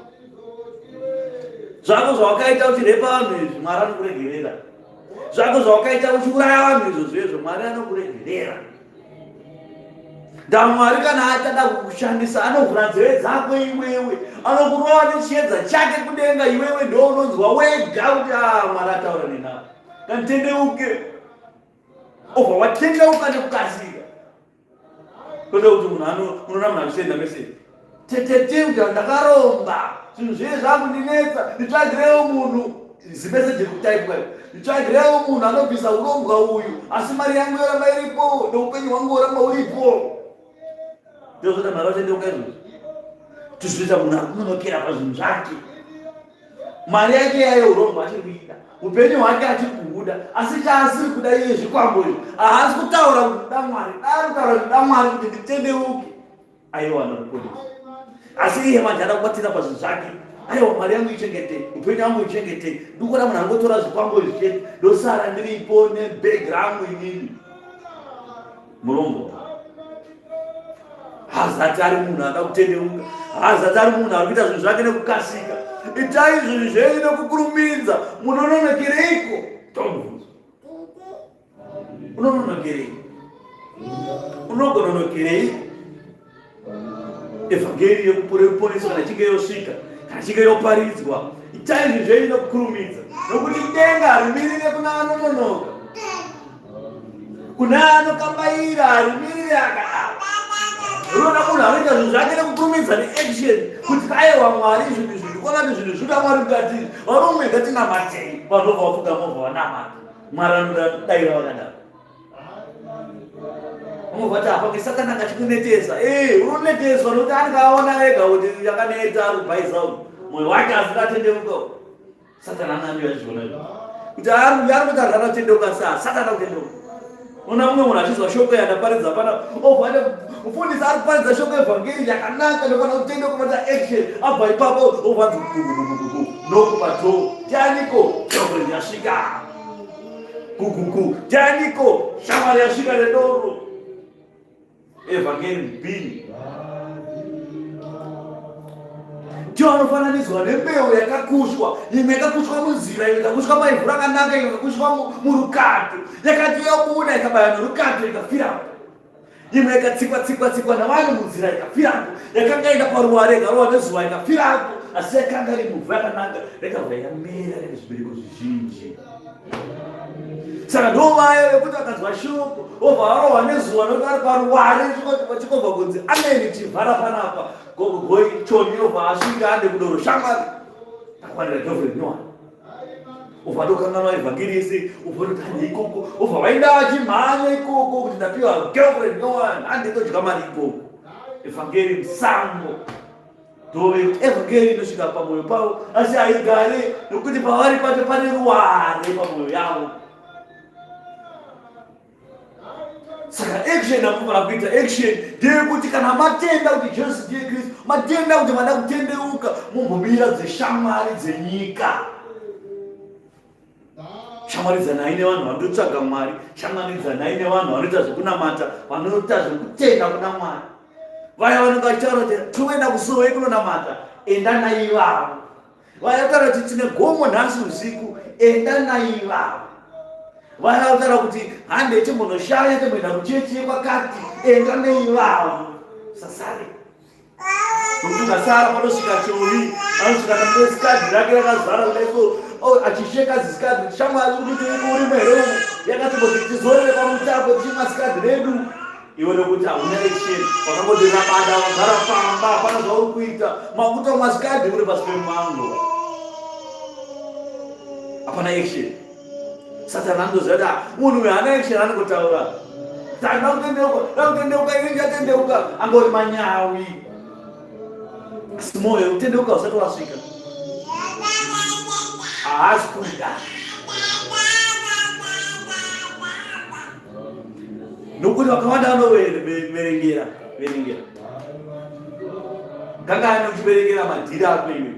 Zvako zvawakaita uchirepa vanhu izvi Mwari anokuregerera. Zvako zvawakaita uchiuraya vanhu izvo zvezvo Mwari anokuregerera. NdaMwari kana achada kukushandisa anovhura nzeve dzako iwewe, anokurova nechiedza chake kudenga iwewe ndo unonzwa wega kuti ah, Mwari ataura nena. Kanditendeuke. Obva watendeuka nekukasika. Kwete kuti munhu ano unoona munhu achisenda message. Tete Tilda ndakaromba zvinhu zviye zvakundinetsa nditsvagirewo munhu zimeseji rikutaipwa nditsvagirewo munhu anobvisa urombwa uyu asi mari yangu yoramba iripo neupenyu hwangu woramba uripo ndozvoita mari vachendeuka izvozvo tizvoita munhu ari kunonokera pazvinhu zvake mari yake yayo urombwa achiri kuida upenyu hwake achiri kuhuda asi chaasiri kuda iye zvikwambo izvi haasi kutaura kuti da mwari ari kutaura kuti da mwari kuti nditendeuke aiwa anomuponesa asi iye manje ada kubatira pazvinhu zvake aiwa mari yangu ichengete upenyu wangu uchengete ndikuona munhu angotora zvikwambo izvi chete ndosara ndiripo nebhegi rangu inini murombo hazati ari munhu ada kutendeuka hazati ari munhu ari kuita zvinhu zvake nekukasika itai zvinhu zvenyu nekukurumidza munononokereiko tomubvunzo unononokerei unogononokerei evhangeri yekuponeswa kana ichinge yosvika kana ichinge yoparidzwa itai zvinhu zvenyu nokukurumidza nokuti denga harimirire kuna anononoka kuna anokambaira harimirire akadaro unoona munhu anoita zvinhu zvake nekukurumidza neaction kuti aiwa mwari zvinhu izvi ndikuona kuti zvinhu zvinoda mwari mukati varume ngatinamatei vanhu vobva vapfugama vobva vanamata mwari anoda daira vakadaro unobva ti apa kesatani akachikunetesa ee eh, unoneteswa nokuti anenge aona ega kuti yakaneta ari kubhaisa uyu mwoyo wake asingatendeuka satani anange achizviona izvo kuti ari kuti ari akatendeuka sa satani akutendeuka Ona mumwe munhu achizwa shoko yandaparidza pana obva ati mufundisi ari kuparidza shoko yevhangeri yakanaka ndofana kutenda kubata action abva ipapo obva anzi gugugugugu nokupa do tianiko girlfriend yasvika gugugu tianiko shamwari yasvika nedoro Evhangeri mbiri ndiyo anofananidzwa nembeu yakakushwa, imwe yakakushwa munzira, imwe yakakushwa paivhu rakanaka, imwe yakakushwa murukato, yakati yabuda ikabaya norukato ikafirapo, imwe ikatsikwa tsikwa tsikwa navanhu munzira ikafirapo, yakanga enda paruware ikarohwa nezuva ikafirapo, asi yakanga iri muvhu yakanaka yakabva yamera ine zvibereko zvizhinji. Saka ndo vaya vekuti vakanzwa shoko obva varohwa nezuva nokuti vari paruware vachikobva kunzi ameni chivhara panapa gogogoi choni obva asvika ande kudoro shamwari takwanira girlfriend nyowani obva atokanganwa evhangeri yese obva atoti hande ikoko obva vaenda vachimhanya ikoko kuti ndapiwa girlfriend nyowani hande todya mari ikoko evhangeri musango Dove yekuti evhangeri inosvika pamwoyo pavo asi haigare nokuti pavari pacho pane ruware pamwoyo yavo. Saka action yamunofanira kuita action ndeyekuti kana matenda kuti Jesu ndiye Kristu, matenda kuti mada kutendeuka, mumbomira dzeshamwari dzenyika. Shamwaridzanai nevanhu vanotsvaga Mwari, shamwaridzanai nevanhu vanoita zvekunamata, vanoita zvekutenda kuna Mwari. Vaya vanenge vachitaura kuti tinoenda kusowe kunonamata, enda naivavo. Vaya vataura kuti tine gomo nhasi usiku, enda naivavo. Vaya vataura kuti handei timbonoshanya timboenda kuchechi yekwakati, enda neivavo. Sasare. Nokuti ukasara panosvika chovi anosvika nesikadhi rake rakazara kudai so oh, achisheka zisikadhi shamwari uri kuti urimo here umu yakatomboti tizorere pamutapo tichimwa sikadhi redu iwe nokuti hauna action wakangoti rabada wagara pamba hapana zvauri kuita makutomwa sikadhi uri pasi pemango hapana action Satani anotoziva kuti ah, munhu uyu haana action anongotaura. Saka ndakutendeuka, ndakutendeuka, ini ndichatendeuka, angori manyawi. Asi moyo wekutendeuka usati wasvika. Haasi kuda. Nokuti vakawanda vanoverengera verengera. Kangani uchiverengera madhiri ako iwe?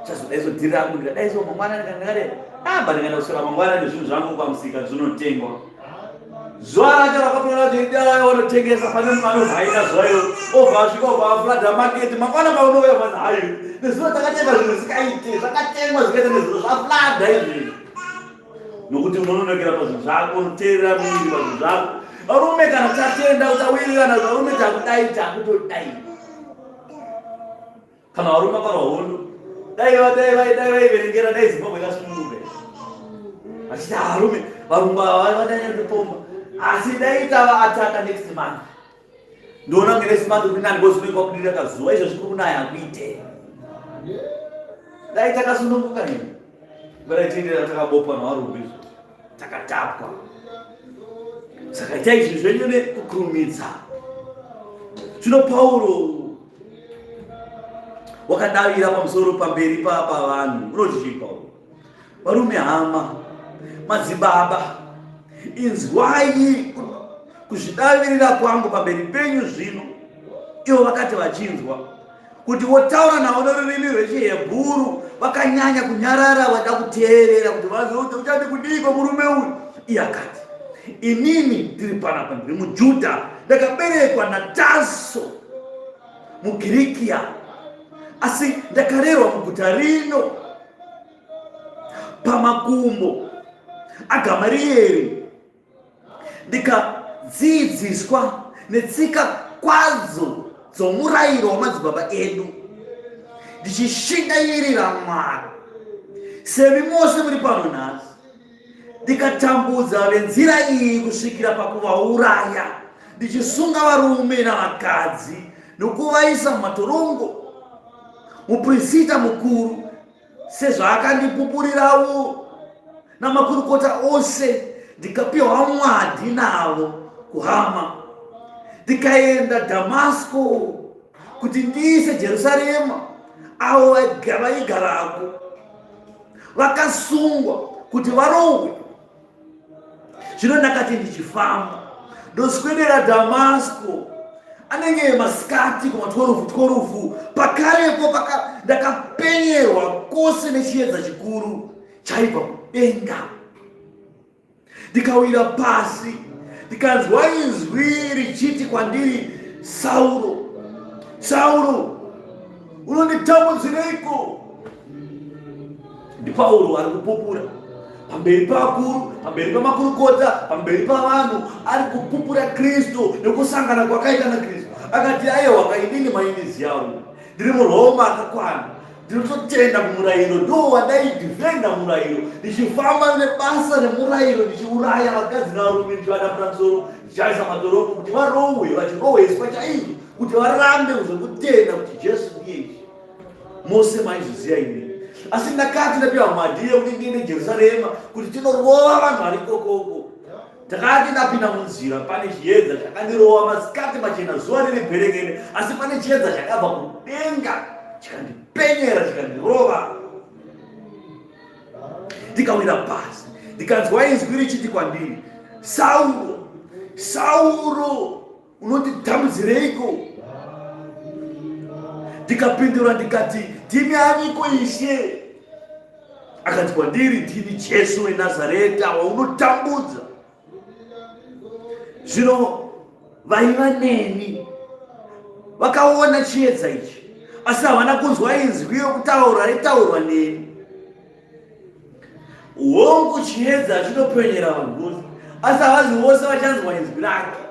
Chazodai so dhiri rangu ndikadai so mangwana ndikadai. Ah, but ndikaenda kuswera mangwana nezvinhu zvangu pamusika zvinotengwa. Zuva racho rakapera racho idai wanotengesa pane mumwe anovhaira zuva iro obva asvika obva aflada market mangwana paunouya vanhu hayo nezuva takatenga zvinhu zikaite zvakatengwa zvikaita nezuro zvaflada izvezvi nokuti unononokera pazvinhu zvako unoteerera muviri pazvinhu zvako varume kana tatenda utawirirana varume takudai takutodai Kana varume vakarwa hondo dai dai dai dai vaiverengera dai Zimbabwe ikasununguka. Vachiti ah, varume varungu ava vanyanya kutipomba. Asi dai tava ataka next month. Ndoona kunge next month kuri nani because kunenge kwakudira kazuva izvo zvikuri kunaya hakuite. Dai takasununguka nini. Ngara tiendera takabopwa navarungu izvo. Takatapwa. Saka itai zvinhu zvenyu nekukurumidza. Zvino Pauro wakadavira pamusoro pamberi pavanhu unoti chii Pauro? Varume hama, madzibaba, inzwai kuzvidavirira kwangu pamberi penyu zvino. Ivo vakati vachinzwa kuti wotaura navo norurimi rwechihebhuru vakanyanya kunyarara vada kuteerera kuti vanzwe kuti uchati kudiiko murume uyu. Iye akati, inini ndiri panapa ndiri muJudha, ndakaberekwa naTaso muGirikiya, asi ndakarerwa muguta rino pamakumbo aGamarieri, ndikadzidziswa netsika kwadzo dzomurayiro wamadzibaba edu, ndichishingairira Mwari semi mose muri pano nhasi, ndikatambudza venzira iyi kusvikira pakuvauraya, ndichisunga varume navakadzi nokuvaisa mumatorongo. Mupirisita mukuru sezvaakandipupurirawo namakurukota ose, ndikapiwa mwadhi navo kuhama, ndikaenda Dhamasko kuti ndiise Jerusarema avo vaigarako vakasungwa kuti varohwe. Zvino ndakati ndichifamba ndoswedera Dhamasko, anenge masikati kuma 12 12, pakarepo ndakapenyerwa kwose nechiedza chikuru chaibva kudenga, ndikawira pasi, ndikanzwa inzwi richiti kwandiri, Sauro, Sauro, unonditambudzireiko? NdiPauro ari kupupura pamberi pavakuru, pamberi pamakurukota, pamberi pavanhu, ari kupupura Kristu nekusangana kwakaita naKristu. Akati, aiwa kainini maindiziyawo, ndiri muRoma akakwana, ndinototenda kumurayiro, ndo wandaidhifenda murayiro, ndichifamba nebasa remurayiro, ndichiuraya vakadzi navarume, ndichivadambura musoro, ndichivaisa matorongo kuti varohwe, vachirohweswa chaizvo, kuti varambe zvekutenda kuti Jesu ndiye Ishe. Mose maizviziva imi. Asi ndakati ndapiwa mhadi yekuti ndiende Jerusarema kuti tinorova vanhu vari ikokoko. Ndakati ndapinda munzira pane chiedza chakandirova masikati machena zuva riri bherekene, asi pane chiedza chakabva kudenga chikandipenyera chikandirova. Ndikawira pasi ndikanzwa inzwi richiti kwandiri, Sauro, Sauro, unonditambudzireiko? Ndikapindura ndikati, ndimi aniko Ishe? Akati kwandiri, ndini Jesu weNazareta waunotambudza. Zvino vaiva neni vakaona chiedza ichi, asi havana kunzwa inzwi yokutaura raitaurwa neni. Hongu, chiedza chinopenyera vanhu vose, asi havazi vose vachanzwa inzwi rake.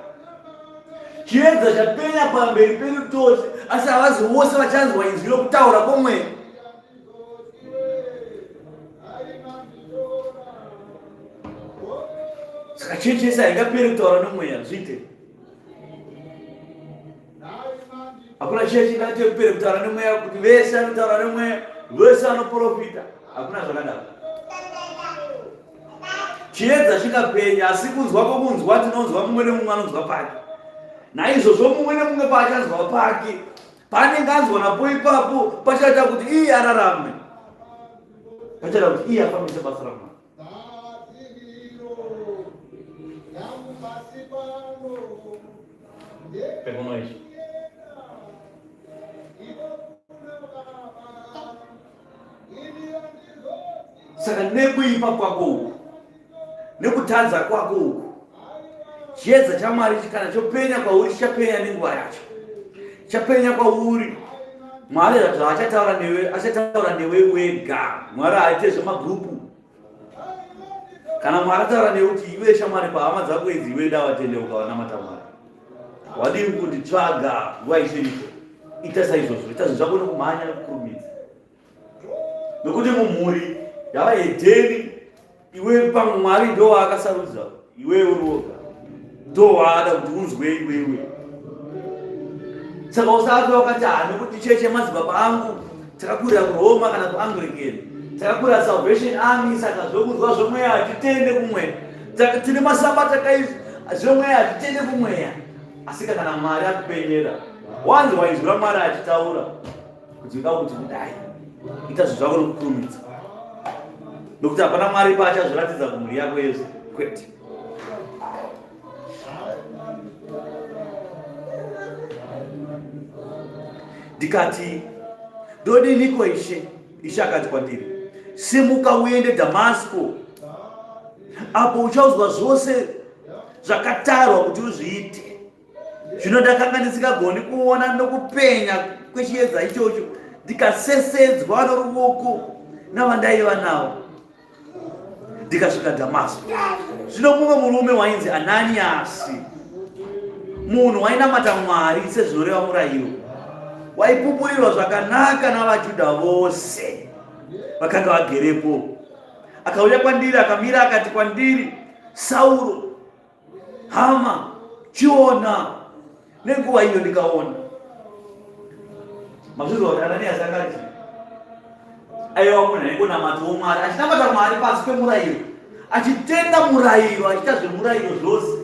Chiedza chapenya pamberi pedu tose, asi havazi vose vachanzwa inzwi rokutaura kwomweya. Saka chechi yese haingaperi kutaura nomweya, zviite. Hakuna chechi ingati yekupere kutaura nemweya kuti vese anotaura nemweya, vese anoprofita. Hakuna zvakadaro. Chiedza chingapenya, asi kunzwa kwokunzwa tinonzwa mumwe nemumwe anonzwa pake. Naizvozvo mumwe nemumwe paachanzwa pake, paanenge anzwa napo ipapo, pachaita kuti iye ararame, pachaita kuti iye afambise basa raMwari. Pekuno izvi. Saka nekuipa kwako uku nekutadza kwako uku chiedza chaMwari kana chopenya kwauri chichapenya nenguva yacho chapenya kwauri. Mwari zvaachataura newe achataura newe wega. Mwari haaite zvemagurupu. Kana Mwari ataura newe kuti iwe shamwari pahama dzako idzi iwe dawatendeuka wanamata Mwari, wadii kunditsvaga nguva isiripo? Ita saizvozvo, ita zvinhu zvako nokumhanya nokukurumidza, nokuti mumhuri yavahedheni iwe pamwe Mwari ndo waakasarudza iwewe uri woga, ndo waada kuti unzwe iwewe. Saka usafe wakati ha nokuti cheche madzibaba angu takakurira kuRoma kana kuAnglican, takakurira Salvation Army, saka zvokunzwa zvomweya hatitende kumweya, tine masabata kaizvi zvomweya hatitende kumweya. Asika kana Mwari akupenyera, wanzwa izwi raMwari achitaura kuti uda kuti kudai, ita zvinhu zvako nokukurumidza, nokuti hapana Mwari paachazviratidza kumhuri yako yese, kwete. Ndikati, ndodiniko Ishe? Ishe akati kwandiri, simuka uende Dhamasko, apo uchaudzwa zvose zvakatarwa kuti uzviite. Zvino ndakanga ndisingagoni kuona nokupenya kwechiedza ichocho, ndikasesedzwa noruoko navandaiva navo, ndikasvika Dhamasko. Zvino mumwe murume wainzi Ananiasi, munhu wainamata Mwari sezvinoreva murayiro, waipupurirwa zvakanaka navaJudha vose vakanga vagerepo, akauya kwandiri, akamira, akati kwandiri, Sauro, hama, chiona. Nenguva iyo ndikaona. Mazvizwa kuti Ananiasi akati aiwa munhu aingonamatawo Mwari, achinamata Mwari pasi pemurayiro, achitenda murayiro, achiita zvemurayiro zvose,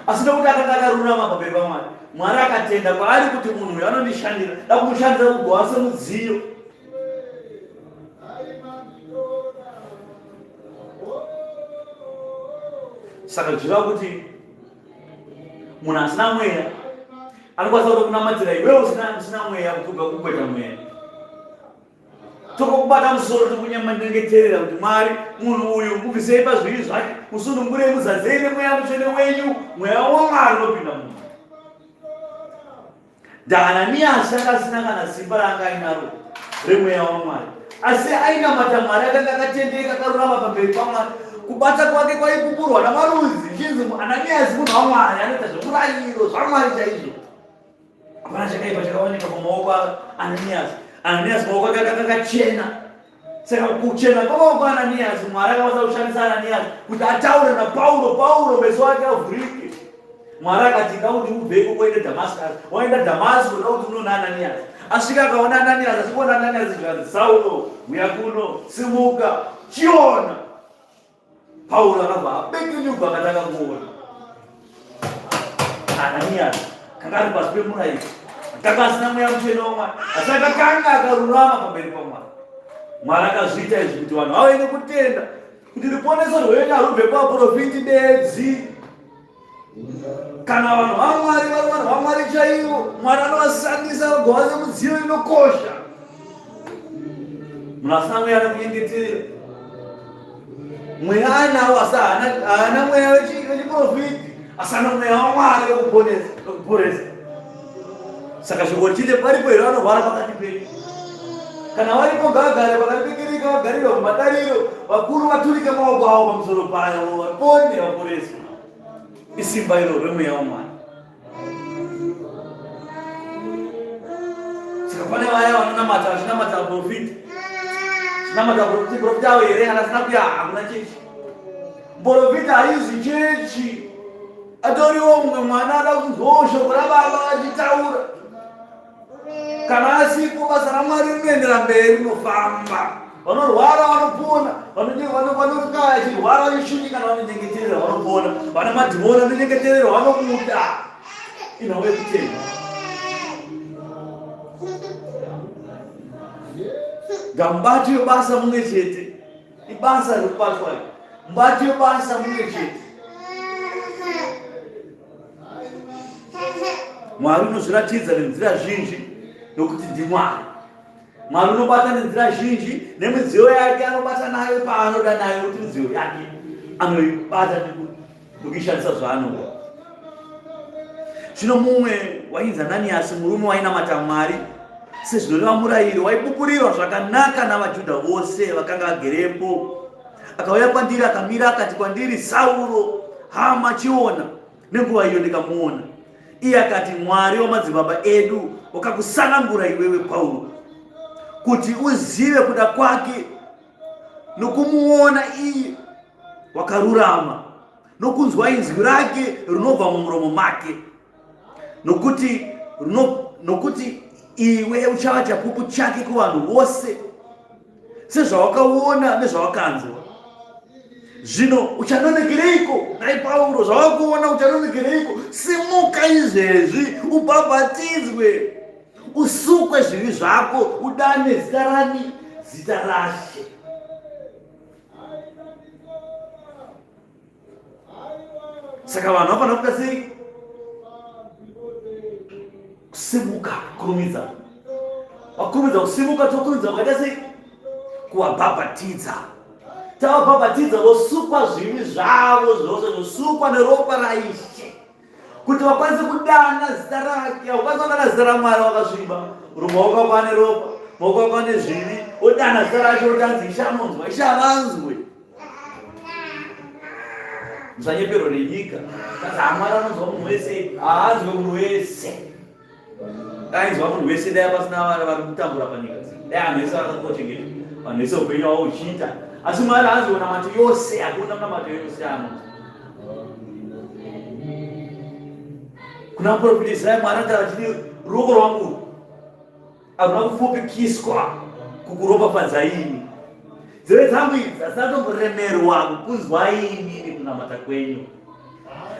asi nokuti akanga akarurama pamberi paMwari, Mwari akatenda kwaari kuti munhu uyu anondishandira, da kumushandira kugova semudziyo. Saka zvichireva kuti munhu asina mweya anokwanisa kutokunamatira iwewe usina mweya kuti ubva kukweta mweya, tokokubata musoro tokunyamanyengeterera kuti Mwari, munhu uyu mubvisei pazvivi zvake, musunungurei, muzadzei nemweya mutsvene wenyu. Mweya waMwari unopinda munhu. Ananiasi anga asina kana simba raanga ainaro remweya waMwari, asi ainamata Mwari, akanga akatendeka, akarurama pamberi paMwari. Kubata kwake kwaipupurwa namarudzi, chinzi Ananiasi munhu waMwari, anoita zvemurayiro zvaMwari chaizvo. Hapana chakaipa chakaoneka pamaoko aAnaniasi. Ananiasi maoko ake akanga akachena. Saka kuchena kwamaoko aAnaniasi, Mwari akakwanisa kushandisa Ananiasi kuti ataure naPauro, Pauro meso ake avhurike. Mwari akati da kuti ubve ikoko uende Damascus. Waenda Damasco da kuti unoona Ananiasi. Asvika akaona Ananiasi, achikuona Ananiasi zvikanzi, Saulo, uya kuno, simuka, chiona. Pauro akabva apekenyuka akatanga kuona. Ananiasi kanga ari pasi pemurayiro, akanga asina mweya mutsvene waMwari, asi akakanga akarurama pamberi paMwari. Mwari akazviita izvi kuti vanhu vave nekutenda kuti ruponeso rwenyu harubve kuvaprofiti bedzi. Kana vanhu vaMwari vari vanhu vaMwari chaivo, Mwari anovashandisa vagova semudziyo inokosha. Munhu asina mweya anokunyengeterera, mweya anawo asi haana mweya wechiprofiti, asi ana mweya waMwari wekuponesa, wekuporesa. Saka shoko richiti paripo here vanorwara pakati penyu? Kana varipo ngavagare pakati pekereke, vagarirwa kumadariro, vakuru vaturike maoko avo pamusoro payo, vapone, vaporeswe. Isimba iro remweya waMwari. Saka pane vaya vanonamata vachinamata vaprofita, chinamata vaprofita, profita avo here kana asina kuya hakuna chechi. Muprofita haizi chechi, atoriwo mumwe mwana ada kunzwawo shoko rababa vachitaura. Kana asipo basa raMwari rinoendera mberi, rinofamba. Vanorwara vanopona, vanonga vachirwara vachishunyikana vanonyengeterera vanopona, vana madhimoni vanonyengetererwa vanobuda. Inhau yekutenda. Gamubati webasa mumwe chete, ibasa riri kubatwa. Mubati webasa mumwe chete. Mwari unozviratidza nenzira zhinji nokuti ndiMwari. Mwari unobata nenzira zhinji nemidziyo yake anobata nayo paanoda nayo kuti midziyo yake anoibata nekuishandisa zvaanoda. Zvino mumwe wainzi Ananiasi, murume wainamata Mwari sezvinoreva murayiro, waipupurirwa zvakanaka navaJudha vose vakanga vagerepo. Akauya kwandiri akamira akati kwandiri, Sauro, hama, chiona. Nenguva iyo ndikamuona. Iye akati, Mwari wamadzibaba edu wakakusanangura iwewe Pauro kuti uzive kuda kwake nokumuona iye wakarurama nokunzwa inzwi rake rinobva mumuromo make nokuti nokuti iwe uchava chapupu chake kuvanhu vose sezvawakaona nezvawakanzwa zvino uchanonokereiko nhai pauro zvawakuona uchanonokereiko simuka izvezvi ubhabhatidzwe usukwe zvivi zvako udane zita rani zita rashe saka vanhu vafanira kuita sei kusimuka kurumidza vakurumidza kusimuka tokurumidza vakaita sei kuvabhabhatidza tavabhabhatidza vosukwa zvivi zvavo zvose zvosukwa neropa raishe kuti vakwanise kudana zita rake haukwanisa kudana zita ramwari wakasviba rumaoko ako ane ropa maoko ako ane zvivi odana zita racho otanzi ishe anonzwa ishe havanzwe musanyeperwa nenyika kazi hamwari anonzwa munhu wese haanzwe munhu wese Ainzwa munhu wese dai pasina vana vari kutambura panyika. Dai anhu ese akakochengetwa. Vanhu vese upenyu hwavo uchiita. Asi Mwari haanzwi munamato yose, hakuna munamato yose anonzwa. Kuna muprofita Isaya Mwari akataura achiti ruoko rwangu haruna kupfupikiswa kukuropafadza ini. Nzeve dzangu idzi hadzina kutomboremerwa kukunzwai inini kunamata kwenyu.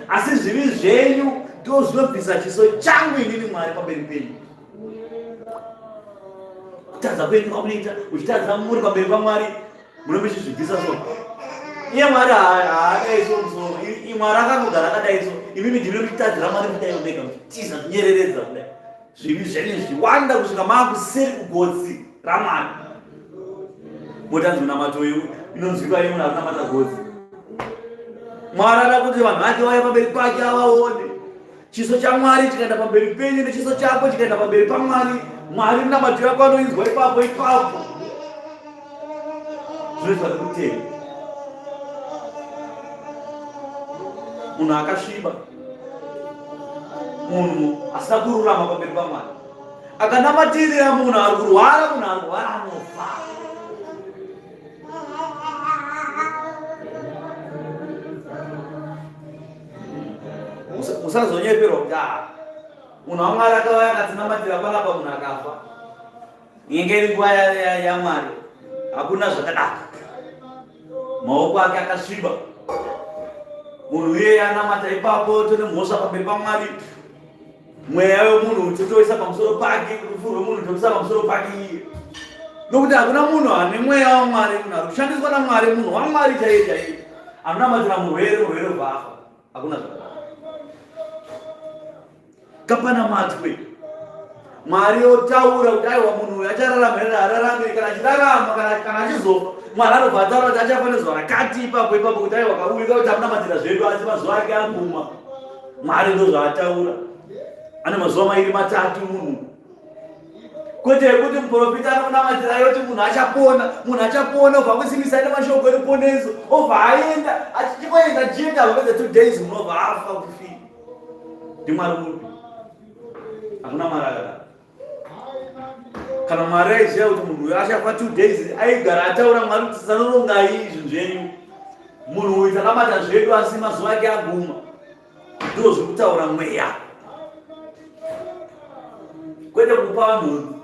Asi zvivi zvenyu ndizvo zvinobvisa chiso changu inini Mwari pamberi penyu. Kutadza kwenyu kwamunoita uchitadza muri pamberi paMwari munenge muchizvibvisa so. Iye Mwari haadai so musoro. Mwari akangogara akadai so. Imimi ndimi muchitadzira Mwari kudai mega muchitiza kunyereredza kudai. Zvivi zvenyu zvichiwanda kusvika maakuseri kugotsi raMwari. Motanzi munamato uyu inonzwikwa yemunhu akunamata gotsi. Mwari ada kuti vanhu vake vauye pamberi pake avaone. Chiso chaMwari chikaenda pamberi penyu nechiso chako chikaenda pamberi paMwari, Mwari minamato yako anoinzwa ipapo ipapo. Zvinoitwa nekutenda. Munhu akasviba munhu asina kururama pamberi pamwari akanamatirira munhu ari kurwara munhu ari kurwara anofa musazonyeperwa kuti ah, munhu wamwari akauya akatinamatira panapa munhu akafa Inge iri nguva yaMwari, hakuna zvakadaro. Maoko ake akasviba. Munhu iyeye anamata ipapo tone mhosva pamberi paMwari. Mweya wemunhu totoisa pamusoro pake, rufu rwemunhu totoisa pamusoro pake iye. Nokuti hakuna munhu ane mweya waMwari, munhu ari kushandiswa naMwari, munhu waMwari chaiye chaiye anonamatira murwere, murwere obva afa. Hakuna zvakadaro. Kapana matwe. Mwari otaura kuti aiwa munhu uyu achararama here ararame kana achirarama kana kana achizofa Mwari anobva ataura kuti achafa nezuva rakati ipapo ipapo kuti aiwa kauyu kauti amunamatira zvedu asi mazuva ake aguma. Mwari ndozvaataura. Ane mazuva mairi matatu munhu kwete yekuti muprofita anokunamatirai oti munhu achapona munhu achapona obva akusimbisai nemashoko eruponeso obva aenda achichingoenda achienda vapedza 2 days munhu obva afa kufi ndimwari upi hakuna mwari akadaro kana mwari aiziva kuti munhu uyu achafa 2 days aigara ataura mwari kuti sanorongai zvinhu zvenyu munhu uyu takamata zvedu asi mazuva ake aguma Ndizvo zviri kutaura mweya, kwete kupa vanhu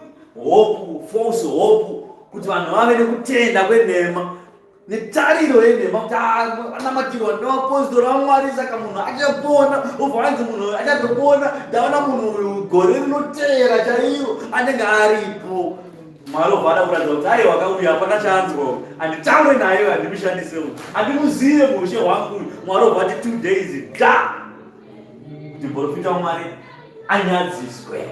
hope, false hope, kuti vanhu vave nekutenda kwenhema netariro yenhema kuti ah, anamatirwa nevapostori vaMwari, saka munhu achapona. Obva vanzi munhu achatopona, ndaona munhu uyu gore rinoteera chairo anenge aripo. Mwari obva ada kuratidza kuti aiwa kauya hapana chaanzwa uyu, handitaure naye uyu, handimushandise uyu, handimuzive muushe hwangu uyu. Mwari obva ati 2 days da kuti muprofita waMwari Anyadziswe.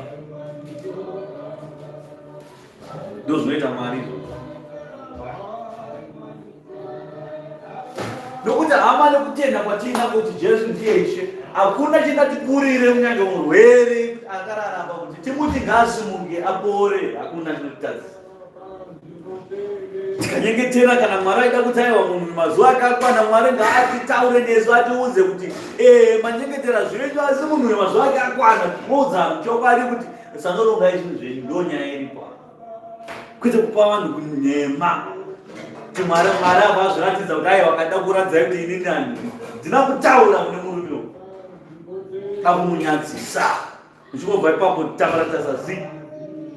Ndozvinoita Mwari izvozvo. Nokuti hama nekutenda kwatiinako kuti Jesu ndiye Ishe, hakuna chingatikurire kunyange murwere akararamba kuti timuti ngaasimuke apore, hakuna chinotitadzisa. Tikanyengetera kana Mwari aida kuti aiwa munhu mazuva akakwana, Mwari ngaatitaure nesu atiudze kuti ee manyengetera zvenyu asi munhu uyu mazuva ake akwana, moudza chokwadi kuti sanorongai zvinhu zvenyu, ndo nyaya iripo. Kwete kupa vanhu kunhema kuti Mwari Mwari ava azviratidza kuti aiwa akada kuratidzai kuti ini nani ndina kutaura mune murume uyu akumunyadzisa uchingobva ipapo tamaratasa zi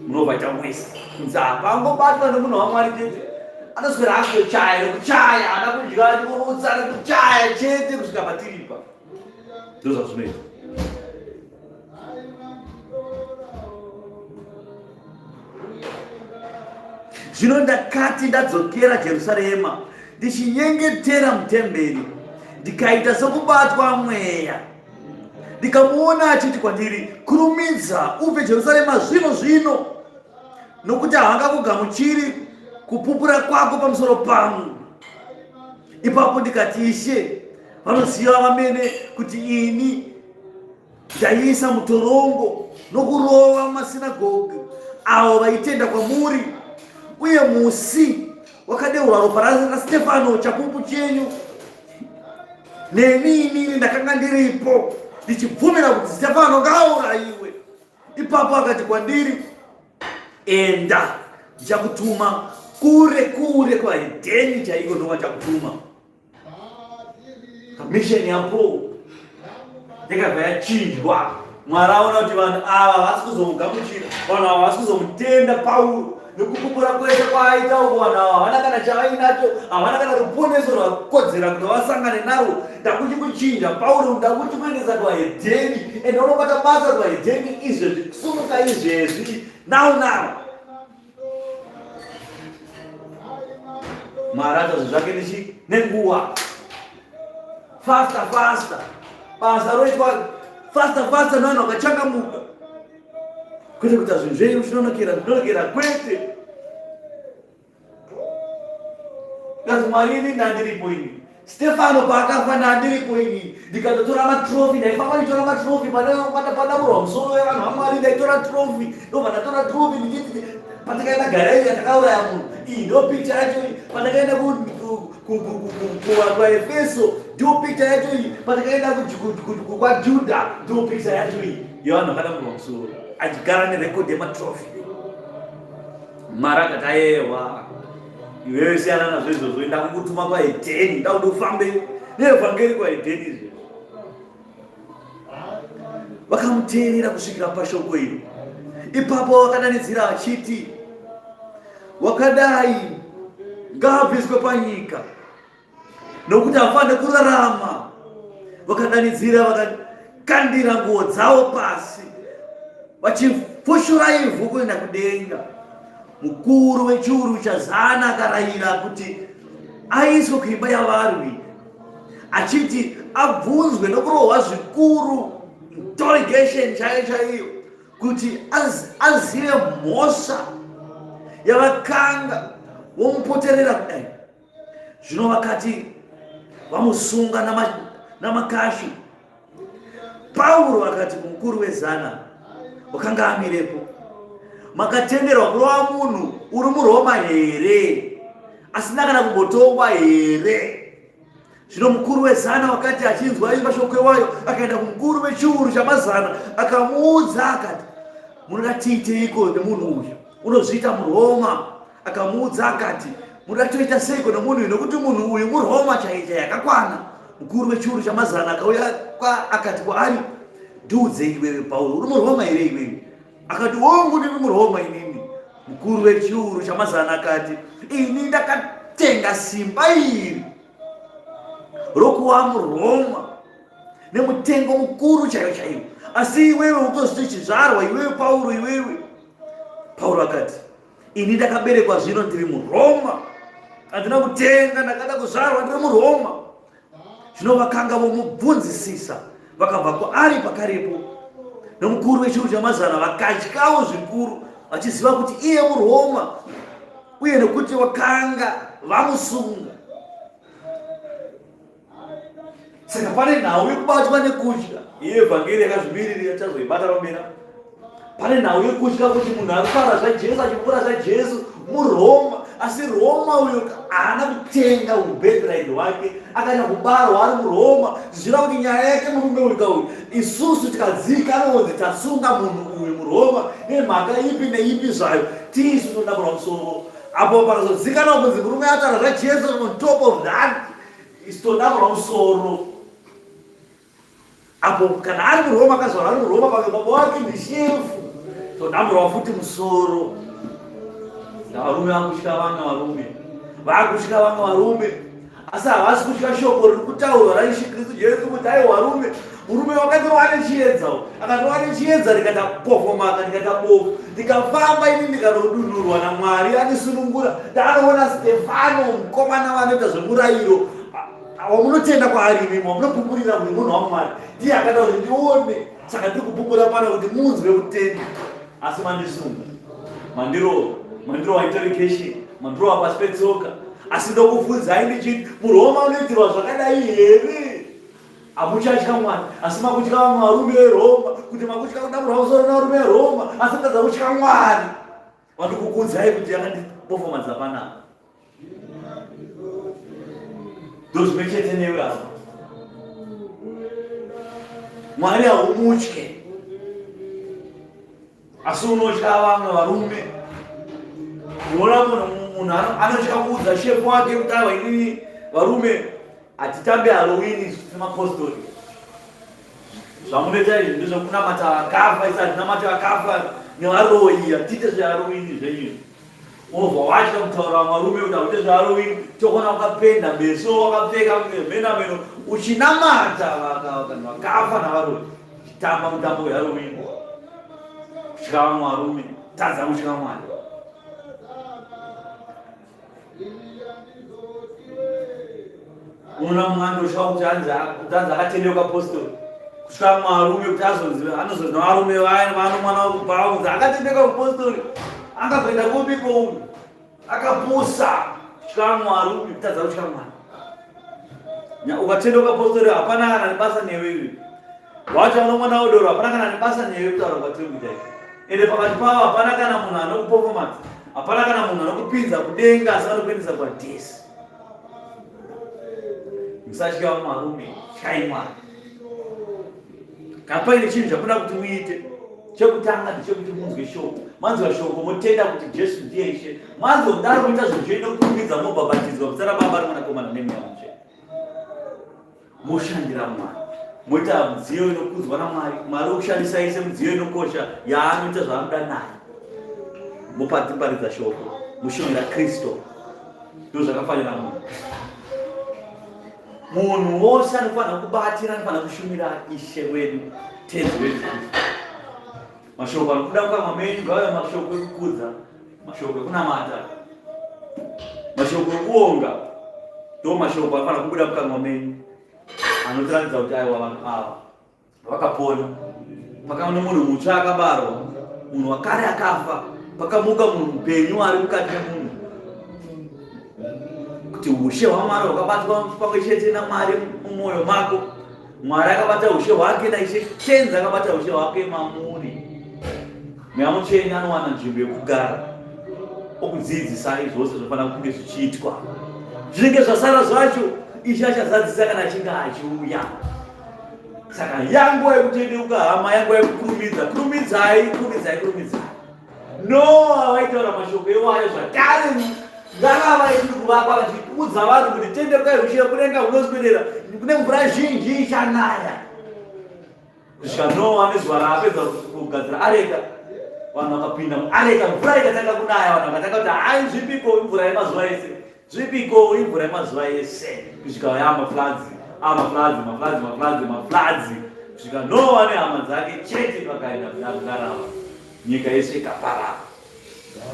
munobva ita wese kunzi apa angobatwa nemunhu wamwari chete anoswera akuchaya nekuchaya ana kudya achikurutsa nekuchaya chete kusvika patiripa ndozvazvinoita Zvino ndakati ndadzokera Jerusarema ndichinyengetera mutemberi, ndikaita sokubatwa mweya, ndikamuona achiti kwandiri, Kurumidza ubve Jerusarema zvino zvino, nokuti havangakugamuchiri kupupura kwako pamusoro pangu. Ipapo ndikati, Ishe, vanoziva vamene kuti ini Ndaiisa mutorongo nokurova mumasinagogi avo vaitenda kwamuri, uye musi wakadeurwa ropa raStefano chapupu chenyu, neni inini ndakanga ndiripo ndichibvumira kuti Stefano ngaaurayiwe. Ipapo akati kwandiri, Enda, ndichakutuma kure kure kwahedheni chaiko ndokwachakutuma. Mission yaPaul yakabva yachinjwa. Mwari aona kuti vanhu ava havasi kuzomugamuchira, vanhu ava havasi kuzomutenda Pauro nekupupura kwese kwaaita uko. Vanhu ava havana kana chavainacho, havana kana ruponeso rwakodzera kuti vasangane narwo. Ndakuti kuchinja Pauro, ndakuti kuendesa kuvahedheni, ende unobata basa kuvahedheni izvezvi, sumuka izvezvi, now now. Mwari aita zvake nechi nenguva faster faster basa roitwa faster faster nevanhu vakachangamuka kwete kuita zvinhu zvenyu zvinonokera zvinonokera kwete kazi Mwari ini ndandiripo ini Stefano paakafa ndandiripo ini ndikatotora matrofi ndaifamba nditora matrofi padamurwa musoro wevanhu vaMwari ndaitora trofi ndobva ndatora trofi ndichiti patakaenda Garirea takauraya munhu iyi ndo picture yacho iyi patakaenda kuEfeso ndio picture yacho iyi patakaenda kwaJudha ndio picture yacho iyi yevanhu vakadamurwa musoro achigara nerekodhi yematrofi Mwari akati ayewa iwewe siyana nazvo izvozvo enda kukutuma kwaHedheni nda kuti ufambe neevhangeri kwaHedheni izvezvo vakamuteerera kusvikira pashoko iro ipapo vakadanidzira vachiti wakadai ngaabviswe panyika nokuti havafanire kurarama. Vakadanidzira vakakandira nguo dzavo pasi vachifushura ivhu kuenda kudenga. Mukuru wechiuru chazana akarayira kuti aiswe kuimba yavarwi achiti abvunzwe nokurohwa zvikuru, interrogation chaiyo chaiyo, kuti azive mhosva yavakanga vomupoterera kudai. Zvino vakati vamusunga namakashu, Pauro akati kumukuru wezana wakanga amirepo, makatenderwa kurova munhu uri muRoma here, asina kana kumbotongwa here? Zvino mukuru wezana wakati achinzwa mashoko iwayo, akaenda kumukuru wechiuru chamazana akamuudza akati, munoda tiiteiko nemunhu uyu unozviita muRoma? Akamuudza akati, munoda toita seiko nomunhu uyu, nokuti munhu uyu muRoma chaiye chaiye akakwana. Mukuru wechiuru chamazana akauya akati kwaari, ndiudze iwewe Pauro, uri muRoma here iwewe? Akati, hongu, ndiri muRoma inini. Mukuru wechiuru chamazana akati, ini ndakatenga simba iri rokuva muRoma nemutengo mukuru chaiwo chaiwo, asi iwewe utozviti chizvarwa iwewe Pauro iwewe. Pauro akati, ini ndakaberekwa zvino ndiri muRoma, handina kutenga, ndakada kuzvarwa ndiri muRoma. Zvino vakanga vomubvunzisisa vakabva kwaari pakarepo. Nomukuru wechuru chamazana vakatyawo zvikuru, vachiziva kuti iye muRoma, uye nokuti vakanga vamusunga. Saka pane nhau yekubatwa nekutya. Iye evhangeri yakazvimiririra, tichazoibata pamberi. Pane nhau yekutya kuti munhu ari kutaura zvaJesu achipupura zvaJesu muRoma, asi Roma uyo haana kutenga ubirthright hwake, akaenda kubarwa ari muRoma, zvichireva kuti nyaya yake murume uyu kauyu, isusu tikadzika anonzi tasunga munhu uyu muRoma nemhaka ipi neipi zvayo, tisu todamburwa musoro. Apo pakazozikanwa kunzi murume ataura zvaJesu, on top of that isu todamburwa musoro. Apo kana ari muRoma, akazvarwa ari muRoma, pamwe baba wake ndishefu, todamburwa futi musoro. Varume vakutya vamwe varume, vakutya vamwe varume, asi havasi kutya shoko riri kutaurwa raIshe Kristu Jesu kuti aiwa varume, murume wakatorwa nechiedza, akatorwa nechiedza ndikata pofomaka, ndikata bofu, ndikafamba ini ndikanodunurwa naMwari andisunungura. Ndanoona Stefano, mukomana vanoita zvemurayiro wamunotenda kwaari imimi, wamunopupurira kuti munhu waMwari, ndiye akada kuti ndione, saka ndiri kupupura pano kuti munzwe kutenda. Asi mandisunga, mandirova, mandirova interrogation, mandirova pasi petsoka. Asi ndokubvunzai ndichiti, muRoma unoitirwa zvakadai here? Hamuchatya Mwari, asi makutya vamwe varume veRoma, kuti makutya kudamburwa musoro nevarume veRoma, asi mutadza kutya Mwari. Vandikukuudzai kuti yakandipofomadza panapa. Ndozvimwe chete newe apa. Mwari haumutye, asi unotya vamwe varume. Unoona munhu anotya kuudza shefu wake kuti aiwa, inini varume hatitambe Halloween semapostori. Zvamunoita izvi ndezvekunamata vakafa, isi hatinamati vakafa nevaroyi, hatiite zveHalloween zvenyu. Wobva watya kutaura vamwe varume kuti haute zveHalloween, tokuona wakapenda meso, wakapfeka mhena mheno, uchinamata vanhu vakafa navaroyi, uchitamba mutambo weHalloween. Kutya vamwe varume, tadza kutya Mwari. Unoona mumwe andosvika kuti anzi akatendeuka postori, kusvika mwarume kuti azonzi anozonzi navarume vaya vano mwana wekubhawa kunzi akatendeuka kupostori, angazoenda kupiko uyu akapusa. Kutya mwarume, kutadza kutya Mwari. Ukatendeuka postori hapana kana nebasa newe iwe. Wacho ano mwana wedoro hapana kana nebasa newe kutaura kwatiri kuita izvi. Ende pakati pavo hapana kana munhu anokupofomadza, hapana kana munhu anokupinza kudenga, asi vanokuendesa kwadhesi. Musatya varume, tyai Mwari. Kana paine chinhu chamunoda kuti muite, chekutanga ndechekuti munzwe shoko. Manzwa shoko motenda kuti Jesu ndiye Ishe. Manzwa kudaro moita zvinhu zvenyu nokukurumidza mobhabhatidzwa muzita raBaba reMwanakomana neMweya Mutsvene. Moshandira Mwari, moita mudziyo inokudzwa naMwari. Mwari okushandisai semudziyo inokosha yaanoita zvaanoda nayo. Moparidza shoko, moshumira Kristu. Ndizvo zvakafanira munhu. Munhu wose anofanira kubatira, anofanira kushumira Ishe wedu, Tenzi wedu Kristu. Mashoko anobuda mukanwa menyu ngave mashoko ekukudza, mashoko ekunamata, mashoko ekuonga. Ndo mashoko anofanira kubuda mukanwa menyu anotiratidza kuti aiwa, vanhu ava vakapona. Pakava nemunhu mutsva akabarwa, munhu wakare akafa, pakamuka munhu mupenyu ari mukati memunhu, kuti ushe hwaMwari hwakabatwa pamwe chete naMwari mumwoyo mako. Mwari akabata ushe hwake naIshe Tenzi akabata ushe hwake mamuri. Mweya Mutsvene anowana nzvimbo yekugara okudzidzisai zvose zvinofanira kunge zvichiitwa. Zvinenge zvasara zvacho Ishe achazadzisa kana achinge achiuya. Saka yanguva yekutendeuka hama, yanguva yekukurumidza. Kurumidzai, kurumidzai, kurumidzai. Noa vaitaura mashoko iwayo zvakare ngarava iri kuvakwa vachiudza vanhu kuti tendeukai, ushe kudenga hunoswedera, kune mvura zhinji ichanaya. Kusvika Noa nezuva raapedza kugadzira areka, vanhu vakapinda muareka, mvura ikatanga kunaya, vanhu vakatanga kuti hai, zvipiko imvura yemazuva ese, zvipiko imvura yemazuva ese, kusvika yamafloods, amafloods, mafloods, mafloods, mafloods, kusvika Noa nehama dzake chete vakaenda kungarava, nyika yese ikaparara.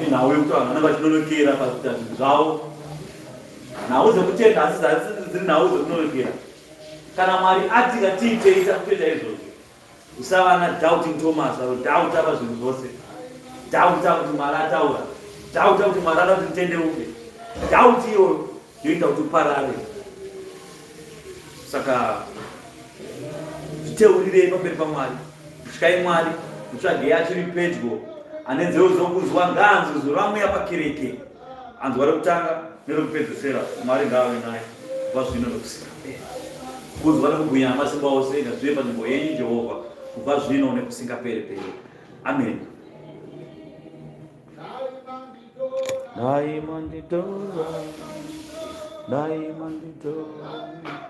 Inhau yekuti vanhu vanenge vachinonokera pakuita zvinhu zvavo. Nhau dzekutenda asi dziri nhau dzekunonokera. Kana Mwari ati ngatiitei, takutoita izvozvo. Usava na doubting Thomas anodoubta pazvinhu zvose. Doubta kuti Mwari ataura. Doubta kuti Mwari anoda kuti nditendeuke. Doubt iyoyo yoita kuti uparare. Saka zviteurirei pamberi paMwari. Tyai Mwari, mutsvagei achiri pedyo. Ane nzeve dzokunzwa ngaanzwe zwi raMweya pakereke. Anzwa rekutanga nerekupedzesera, Mwari ngaave naye kubva zvino nokusingaperi. Kukudzwa nekubwinya namasimba ose ngazvive panzvimbo yenyu Jehovha kubva zvino nekusingaperi peri. Amen. Dai manditora, dai manditora.